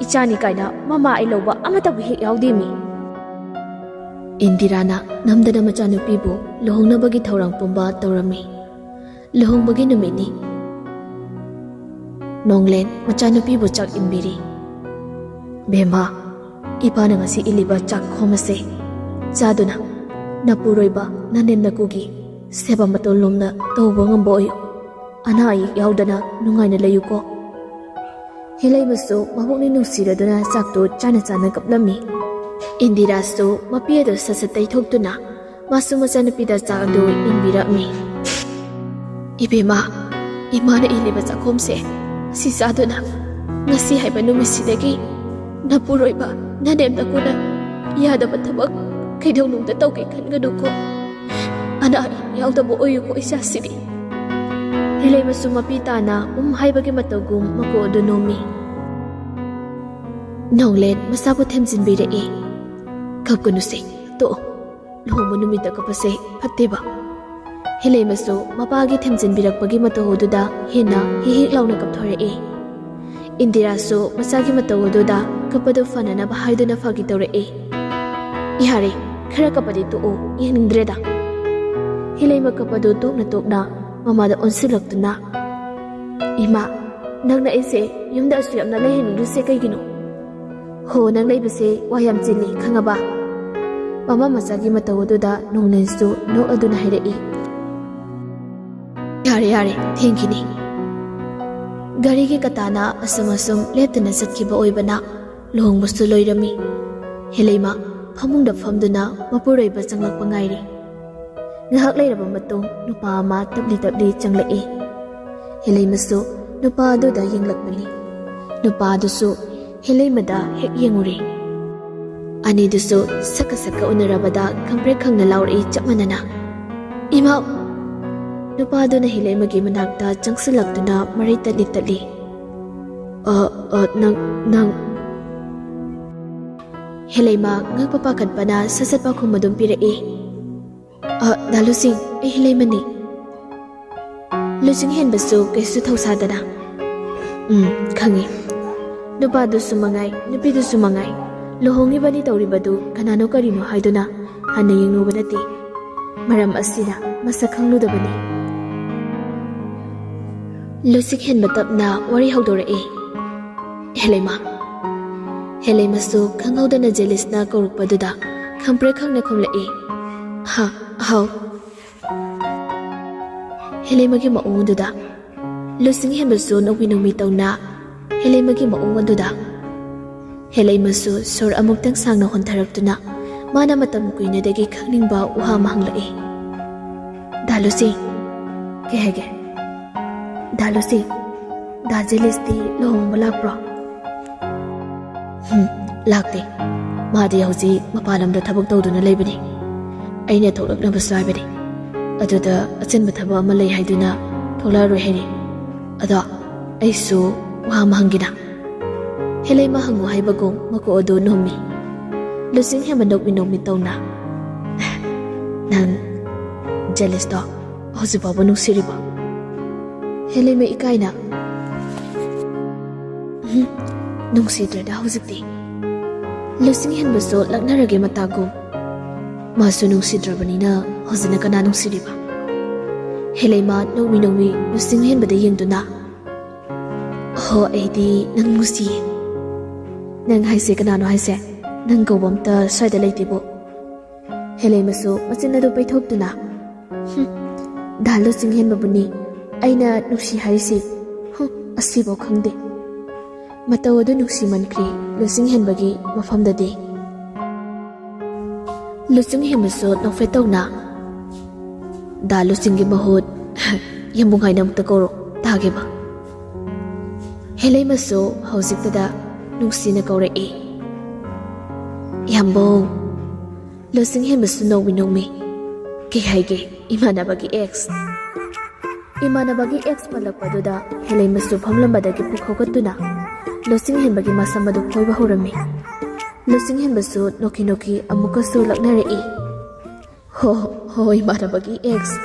ꯏꯆꯥꯅꯤ ꯀꯥꯏꯅ ꯃꯃꯥ ꯑꯩ ꯂꯧꯕ ꯑꯃꯠꯇꯕꯨ ꯍꯦꯛ ꯌꯥꯎꯗꯦ ꯃꯤ꯫" ꯏꯟꯗꯤꯔꯥꯅ ꯅꯝꯗꯅ ꯃꯆꯥꯅꯨꯄꯤꯕꯨ ꯂꯨꯍꯣꯡꯅꯕꯒꯤ ꯊꯧꯔꯥꯡ ꯄꯨꯝꯕ ꯇꯧꯔꯝꯃꯤ꯫ ꯂꯨꯍꯣꯡꯕꯒꯤ ꯅꯨꯃꯤꯠꯅꯤ꯫ ꯅꯣꯡꯂꯦꯟ ꯃꯆꯥꯅꯨꯄꯤꯕꯨ ꯆꯥꯛ ꯏꯟꯕꯤꯔꯤ꯫ "ꯕꯦꯝꯃ, ꯏꯄꯥꯅ ꯉꯁꯤ ꯏꯜꯂꯤꯕ ꯆꯥꯛꯈꯣꯝ ꯑꯁꯦ ꯆꯥꯗꯨꯅ ꯅꯄꯨꯔꯣꯏꯕ ꯅꯅꯦꯝ ꯅꯀꯨꯒꯤ ꯁꯦꯕꯥ ꯃꯇꯧ ꯂꯣꯝꯅ ꯇꯧꯕ ꯉꯝꯕ ꯑꯣꯏꯌꯨ꯫ ꯑꯅꯥ ꯑꯌꯦꯛ ꯌꯥꯎꯗꯅ ꯅꯨꯡꯉꯥꯏꯅ ꯂꯩꯌꯨꯀꯣ꯫" ꯍꯦꯂꯩꯃꯁꯨ ꯃꯕꯨꯛꯅꯤꯡ ꯅꯨꯡꯁꯤꯔꯗꯨꯅ ꯆꯥꯛꯇꯨ ꯆꯥꯅ ꯆꯥꯅ ꯀꯞꯂꯝꯃꯤ꯫ ꯏꯟꯗꯤꯔꯥꯁꯨ ꯃꯄꯤ ꯑꯗꯨ ꯁꯠ ꯁꯠ ꯇꯩꯊꯣꯛꯇꯨꯅ ꯃꯥꯁꯨ ꯃꯆꯥꯅꯨꯄꯤꯗ ꯆꯥꯛ ꯑꯗꯨ ꯏꯟꯕꯤꯔꯛꯃꯤ꯫ "ꯏꯕꯦꯝꯃ, ꯏꯃꯥꯅ ꯏꯜꯂꯤꯕ ꯆꯥꯛꯈꯣꯝꯁꯦ ꯑꯁꯤ ꯆꯥꯗꯨꯅ ꯉꯁꯤ ꯍꯥꯏꯕ ꯅꯨꯃꯤꯠꯁꯤꯗꯒꯤ ꯅꯄꯨꯔꯣꯏꯕ ꯅꯅꯦꯝ ꯅꯀꯨꯅ ꯌꯥꯗꯕ ꯊꯕꯛ ꯀꯩꯗꯧꯅꯨꯡꯗ ꯇꯧꯒꯦ ꯈꯟꯒꯅꯨꯀꯣ꯫ ꯑꯅꯥ ꯑꯌꯦꯛ ꯌꯥꯎꯗꯕ ꯑꯣꯏꯌꯨꯀꯣ ꯏꯆꯥꯁꯤꯗꯤ꯫" ꯍꯦꯂꯩꯃꯁꯨ ꯃꯄꯤ ꯇꯥꯅ ꯎꯝ ꯍꯥꯏꯕꯒꯤ ꯃꯇꯧꯒꯨꯝ ꯃꯀꯣꯛ ꯑꯗꯨ ꯅꯣꯝꯃꯤ꯫ ꯅꯣꯡꯂꯦꯟ ꯃꯆꯥꯕꯨ ꯊꯦꯝꯖꯤꯟꯕꯤꯔꯛꯏ꯫ "ꯀꯞꯀꯅꯨꯁꯦ, ꯇꯣꯛꯑꯣ꯫ ꯂꯨꯍꯣꯡꯕ ꯅꯨꯃꯤꯠꯇ ꯀꯞꯄꯁꯦ ꯐꯠꯇꯦꯕ꯫" ꯍꯦꯂꯩꯃꯁꯨ ꯃꯄꯥꯒꯤ ꯊꯦꯝꯖꯤꯟꯕꯤꯔꯛꯄꯒꯤ ꯃꯇꯧ ꯑꯗꯨꯗ ꯍꯦꯟꯅ ꯍꯤꯛ ꯍꯤꯛ ꯂꯥꯎꯅ ꯀꯞꯊꯣꯔꯛꯏ꯫ ꯏꯟꯗꯤꯔꯥꯁꯨ ꯃꯆꯥꯒꯤ ꯃꯇꯧ ꯑꯗꯨꯗ ꯀꯞꯄꯗꯨ ꯐꯅꯅꯕ ꯍꯥꯏꯗꯨꯅ ꯐꯥꯒꯤ ꯇꯧꯔꯛꯏ꯫ "ꯌꯥꯔꯦ, ꯈꯔ ꯀꯞꯄꯗꯤ ꯇꯣꯛꯑꯣ, ꯌꯦꯡꯅꯤꯡꯗ꯭ꯔꯦꯗ꯫" ꯍꯦꯂꯩꯃ ꯀꯞꯄꯗꯨ ꯇꯣꯛꯅ ꯇꯣꯛꯅ ꯃꯃꯥꯗ ꯑꯣꯟꯁꯤꯜꯂꯛꯇꯨꯅ, "ꯏꯃꯥ, ꯅꯪꯅ ꯑꯩꯁꯦ ꯌꯨꯝꯗ ꯑꯁꯨꯛ ꯌꯥꯝꯅ ꯂꯩꯍꯟꯅꯤꯡꯗ꯭ꯔꯤꯁꯦ ꯀꯩꯒꯤꯅꯣ? ꯍꯣ, ꯅꯪ ꯂꯩꯕꯁꯦ ꯋꯥ ꯌꯥꯝ ꯆꯤꯜꯂꯤ, ꯈꯪꯉꯕ?" ꯃꯃꯥ ꯃꯆꯥꯒꯤ ꯃꯇꯧ ꯑꯗꯨꯗ ꯅꯣꯡꯂꯦꯟꯁꯨ ꯅꯣꯛꯑꯗꯨꯅ ꯍꯥꯏꯔꯛꯏ꯫ "ꯌꯥꯔꯦ, ꯌꯥꯔꯦ, ꯊꯦꯡꯈꯤꯅꯤ꯫" ꯒꯥꯔꯤꯒꯤ ꯀꯇꯥꯅ ꯑꯁꯨꯝ ꯑꯁꯨꯝ ꯂꯦꯞꯇꯅ ꯆꯠꯈꯤꯕ ꯑꯣꯏꯕꯅ ꯂꯨꯍꯣꯡꯕꯁꯨ ꯂꯣꯏꯔꯝꯃꯤ꯫ ꯍꯦꯂꯩꯃ ꯐꯃꯨꯡꯗ ꯐꯝꯗꯨꯅ ꯃꯄꯨꯔꯣꯏꯕ ꯆꯪꯂꯛꯄ ꯉꯥꯏꯔꯤ꯫ ꯉꯥꯏꯍꯥꯛ ꯂꯩꯔꯕ ꯃꯇꯨꯡ ꯅꯨꯄꯥ ꯑꯃ ꯇꯞꯂꯤ ꯇꯞꯂꯤ ꯆꯪꯂꯛꯏ꯫ ꯍꯦꯂꯩꯃꯁꯨ ꯅꯨꯄꯥ ꯑꯗꯨꯗ ꯌꯦꯡꯂꯛꯄꯅꯤ꯫ ꯅꯨꯄꯥ ꯑꯗꯨꯁꯨ ꯍꯦꯂꯩꯃꯗ ꯍꯦꯛ ꯌꯦꯡꯉꯨꯔꯦ꯫ ꯑꯅꯤꯗꯨꯁꯨ ꯁꯛꯀ ꯁꯛꯀ ꯎꯅꯔꯕꯗ ꯈꯪꯄ꯭ꯔꯦꯛ ꯈꯪꯅ ꯂꯥꯎꯔꯛꯏ ꯆꯞ ꯃꯥꯟꯅꯅ, "ꯏꯃꯥ!" ꯅꯨꯄꯥꯗꯨꯅ ꯍꯦꯂꯩꯃꯒꯤ ꯃꯅꯥꯛꯇ ꯆꯪꯁꯤꯜꯂꯛꯇꯨꯅ ꯃꯔꯩ ꯇꯠꯂꯤ ꯇꯠꯂꯤ, "ꯑ, ꯑ, ꯅꯪ, ꯅꯪ?" ꯍꯦꯂꯩꯃ ꯉꯛꯄ ꯄꯥꯈꯠꯄꯅ ꯁꯠ ꯁꯠ ꯄꯥꯎꯈꯨꯝ ꯑꯗꯨꯝ ꯄꯤꯔꯛꯏ꯫ "ꯑ, ꯗꯥ ꯂꯨꯆꯤꯡ, ꯑꯩ ꯍꯦꯂꯩꯃꯅꯤ꯫" ꯂꯨꯆꯤꯡ ꯍꯦꯟꯕꯁꯨ ꯀꯩꯁꯨ ꯊꯧꯁꯥꯗꯅ, "ꯎꯝ, ꯈꯪꯉꯤ꯫ ꯅꯨꯄꯥꯗꯨꯁꯨ ꯃꯉꯥꯏ, ꯅꯨꯄꯤꯗꯨꯁꯨ ꯃꯉꯥꯏ, ꯂꯨꯍꯣꯡꯉꯤꯕꯅꯤ ꯇꯧꯔꯤꯕꯗꯨ ꯀꯅꯥꯅꯣ ꯀꯔꯤꯅꯣ ꯍꯥꯏꯗꯨꯅ ꯍꯟꯅ ꯌꯦꯡꯂꯨꯕ ꯅꯠꯇꯦ꯫ ꯃꯔꯝ ꯑꯁꯤꯅ ꯃꯁꯛ ꯈꯪꯂꯨꯗꯕꯅꯤ꯫ ꯂꯨꯆꯤꯡ ꯍꯦꯟꯕ ꯇꯞꯅ ꯋꯥꯔꯤ ꯍꯧꯗꯣꯔꯛꯏ꯫ "ꯍꯦꯂꯩꯃ꯫" ꯍꯦꯂꯩꯃꯁꯨ ꯈꯪꯍꯧꯗꯅ ꯖꯦꯂꯤꯁꯅ ꯀꯧꯔꯛꯄꯗꯨꯗ ꯈꯪꯄ꯭ꯔꯦꯛ ꯈꯪꯅ ꯈꯨꯝꯂꯛꯏ꯫ "ꯍꯥ, ꯍꯥꯎ꯫" ꯍꯦꯂꯩꯃꯒꯤ ꯃꯑꯣꯡ ꯑꯗꯨꯗ ꯂꯨꯆꯤꯡ ꯍꯦꯟꯕꯁꯨ ꯅꯣꯛꯃꯤ ꯅꯣꯛꯃꯤ ꯇꯧꯅ ꯍꯦꯂꯩꯃꯒꯤ ꯃꯑꯣꯡ ꯑꯗꯨꯗ ꯍꯦꯂꯩꯃꯁꯨ ꯁꯣꯔ ꯑꯃꯨꯛꯇꯪ ꯁꯥꯡꯅ ꯍꯣꯟꯊꯔꯛꯇꯨꯅ ꯃꯥꯅ ꯃꯇꯝ ꯀꯨꯏꯅꯗꯒꯤ ꯈꯪꯅꯤꯡꯕ ꯋꯥ ꯑꯃ ꯍꯪꯂꯛꯏ꯫ "ꯗꯥ ꯂꯨꯆꯤꯡ꯫" "ꯀꯩ ꯍꯥꯏꯒꯦ?" "ꯗꯥ ꯂꯨꯆꯤꯡ, ꯗꯥ ꯖꯦꯂꯤꯁꯇꯤ ꯂꯨꯍꯣꯡꯕ ꯂꯥꯛꯄ꯭ꯔꯣ?" "ꯍꯨꯝ, ꯂꯥꯛꯇꯦ꯫ ꯃꯥꯗꯤ ꯍꯧꯖꯤꯛ ꯃꯄꯥꯟ ꯂꯝꯗ ꯊꯕꯛ ꯇꯧꯗꯨꯅ ꯂꯩꯕꯅꯤ꯫ ꯑꯩꯅ ꯊꯣꯛꯂꯛꯅꯕꯁꯨ ꯍꯥꯏꯕꯅꯤ꯫ ꯑꯗꯨꯗ ꯑꯆꯤꯟꯕ ꯊꯕꯛ ꯑꯃ ꯂꯩ ꯍꯥꯏꯗꯨꯅ ꯊꯣꯛꯂꯛꯑꯔꯣꯏ ꯍꯥꯏꯔꯤ꯫ ꯑꯗꯣ ꯑꯩꯁꯨ ꯋꯥ ꯑꯃ ꯍꯪꯒꯦꯅ꯫" ꯍꯦꯂꯩꯃ ꯍꯪꯉꯨ ꯍꯥꯏꯕꯒꯨꯝ ꯃꯀꯣꯛ ꯑꯗꯨ ꯅꯣꯝꯃꯤ꯫ ꯂꯨꯆꯤꯡ ꯍꯦꯟꯕ ꯅꯣꯛꯃꯤ ꯅꯣꯛꯃꯤ ꯇꯧꯅ, "ꯅꯪ ꯖꯦꯂꯤꯁꯇꯣ ꯍꯧꯖꯤꯛ ꯐꯥꯎꯕ ꯅꯨꯡꯁꯤꯔꯤꯕꯣ?" ꯍꯦꯂꯩꯃ ꯏꯀꯥꯏꯅ, "ꯎꯝ, ꯅꯨꯡꯁꯤꯗ꯭ꯔꯦꯗ ꯍꯧꯖꯤꯛꯇꯤ꯫" ꯂꯨꯆꯤꯡ ꯍꯦꯟꯕꯁꯨ ꯂꯛꯅꯔꯒꯦ ꯃꯇꯥꯒꯨꯝ, "ꯃꯥꯁꯨ ꯅꯨꯡꯁꯤꯗ꯭ꯔꯕꯅꯤꯅ ꯍꯧꯖꯤꯛꯅ ꯀꯅꯥ ꯅꯨꯡꯁꯤꯔꯤꯕ?" ꯍꯦꯂꯩꯃ ꯅꯣꯛꯃꯤ ꯅꯣꯛꯃꯤ ꯂꯨꯆꯤꯡ ꯍꯦꯟꯕꯗ ꯌꯦꯡꯗꯨꯅ, "ꯍꯣ, ꯑꯩꯗꯤ ꯅꯪ ꯅꯨꯡꯁꯤꯌꯦ꯫" "ꯅꯪ ꯍꯥꯏꯁꯦ ꯀꯅꯥꯅꯣ ꯍꯥꯏꯁꯦ? ꯅꯪ ꯀꯧꯕ ꯑꯝꯇ ꯁ꯭ꯋꯥꯏꯗ ꯂꯩꯇꯦꯕꯨ꯫" ꯍꯦꯂꯩꯃꯁꯨ ꯃꯆꯤꯟ ꯑꯗꯨ ꯄꯩꯊꯣꯛꯇꯨꯅ, "ꯍꯨꯝ, ꯗꯥ ꯂꯨꯆꯤꯡ ꯍꯦꯟꯕꯕꯨꯅꯤ ꯑꯩꯅ ꯅꯨꯡꯁꯤ ꯍꯥꯏꯔꯤꯁꯤ꯫ ꯍꯨꯝ, ꯑꯁꯤꯐꯥꯎ ꯈꯪꯗꯦ꯫" ꯃꯇꯧ ꯑꯗꯨ ꯅꯨꯡꯁꯤꯃꯟꯈ꯭ꯔꯦ ꯂꯨꯆꯤꯡ ꯍꯦꯟꯕꯒꯤ ꯃꯐꯝꯗꯗꯤ꯫ ꯂꯨꯆꯤꯡ ꯍꯦꯟꯕꯁꯨ ꯅꯣꯛꯐꯦꯠ ꯇꯧꯅ, "ꯗꯥ ꯂꯨꯆꯤꯡꯒꯤ ꯃꯍꯨꯠ ꯌꯥꯝꯕꯨꯡ ꯍꯥꯏꯅ ꯑꯃꯨꯛꯇ ꯀꯧꯔꯣ ꯇꯥꯒꯦꯕ꯫" ꯍꯦꯂꯩꯃꯁꯨ ꯍꯧꯖꯤꯛꯇꯗ ꯅꯨꯡꯁꯤꯅ ꯀꯧꯔꯛꯏ꯫ "ꯌꯥꯝꯕꯨꯡ꯫" ꯂꯨꯆꯤꯡ ꯍꯦꯟꯕꯁꯨ ꯅꯣꯡꯃꯤ ꯅꯣꯡꯃꯤ꯫ "ꯀꯩ ꯍꯥꯏꯒꯦ, ꯏꯃꯥꯟꯅꯕꯒꯤ ꯑꯦꯛꯁ?" ꯏꯃꯥꯟꯅꯕꯒꯤ ꯑꯦꯛꯁ ꯄꯜꯂꯛꯄꯗꯨꯗ ꯍꯦꯂꯩꯃꯁꯨ ꯐꯝꯂꯝꯕꯗꯒꯤ ꯄꯨꯛ ꯍꯧꯒꯠꯇꯨꯅ ꯂꯨꯆꯤꯡ ꯍꯦꯟꯕꯒꯤ ꯃꯁꯝ ꯑꯗꯨ ꯈꯣꯏꯕ ꯍꯧꯔꯝꯃꯤ꯫ ꯂꯨꯆꯤꯡ ꯍꯦꯟꯕꯁꯨ ꯅꯣꯛꯈꯤ ꯅꯣꯛꯈꯤ ꯑꯃꯨꯛꯀꯁꯨ ꯂꯛꯅꯔꯛꯏ꯫ "ꯍꯣ, ꯍꯣ, ꯏꯃꯥꯟꯅꯕꯒꯤ ꯑꯦꯛꯁ꯫"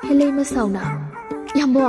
ꯍꯦꯂꯩꯃ ꯁꯥꯎꯅ, "ꯌꯥꯝꯕꯣ,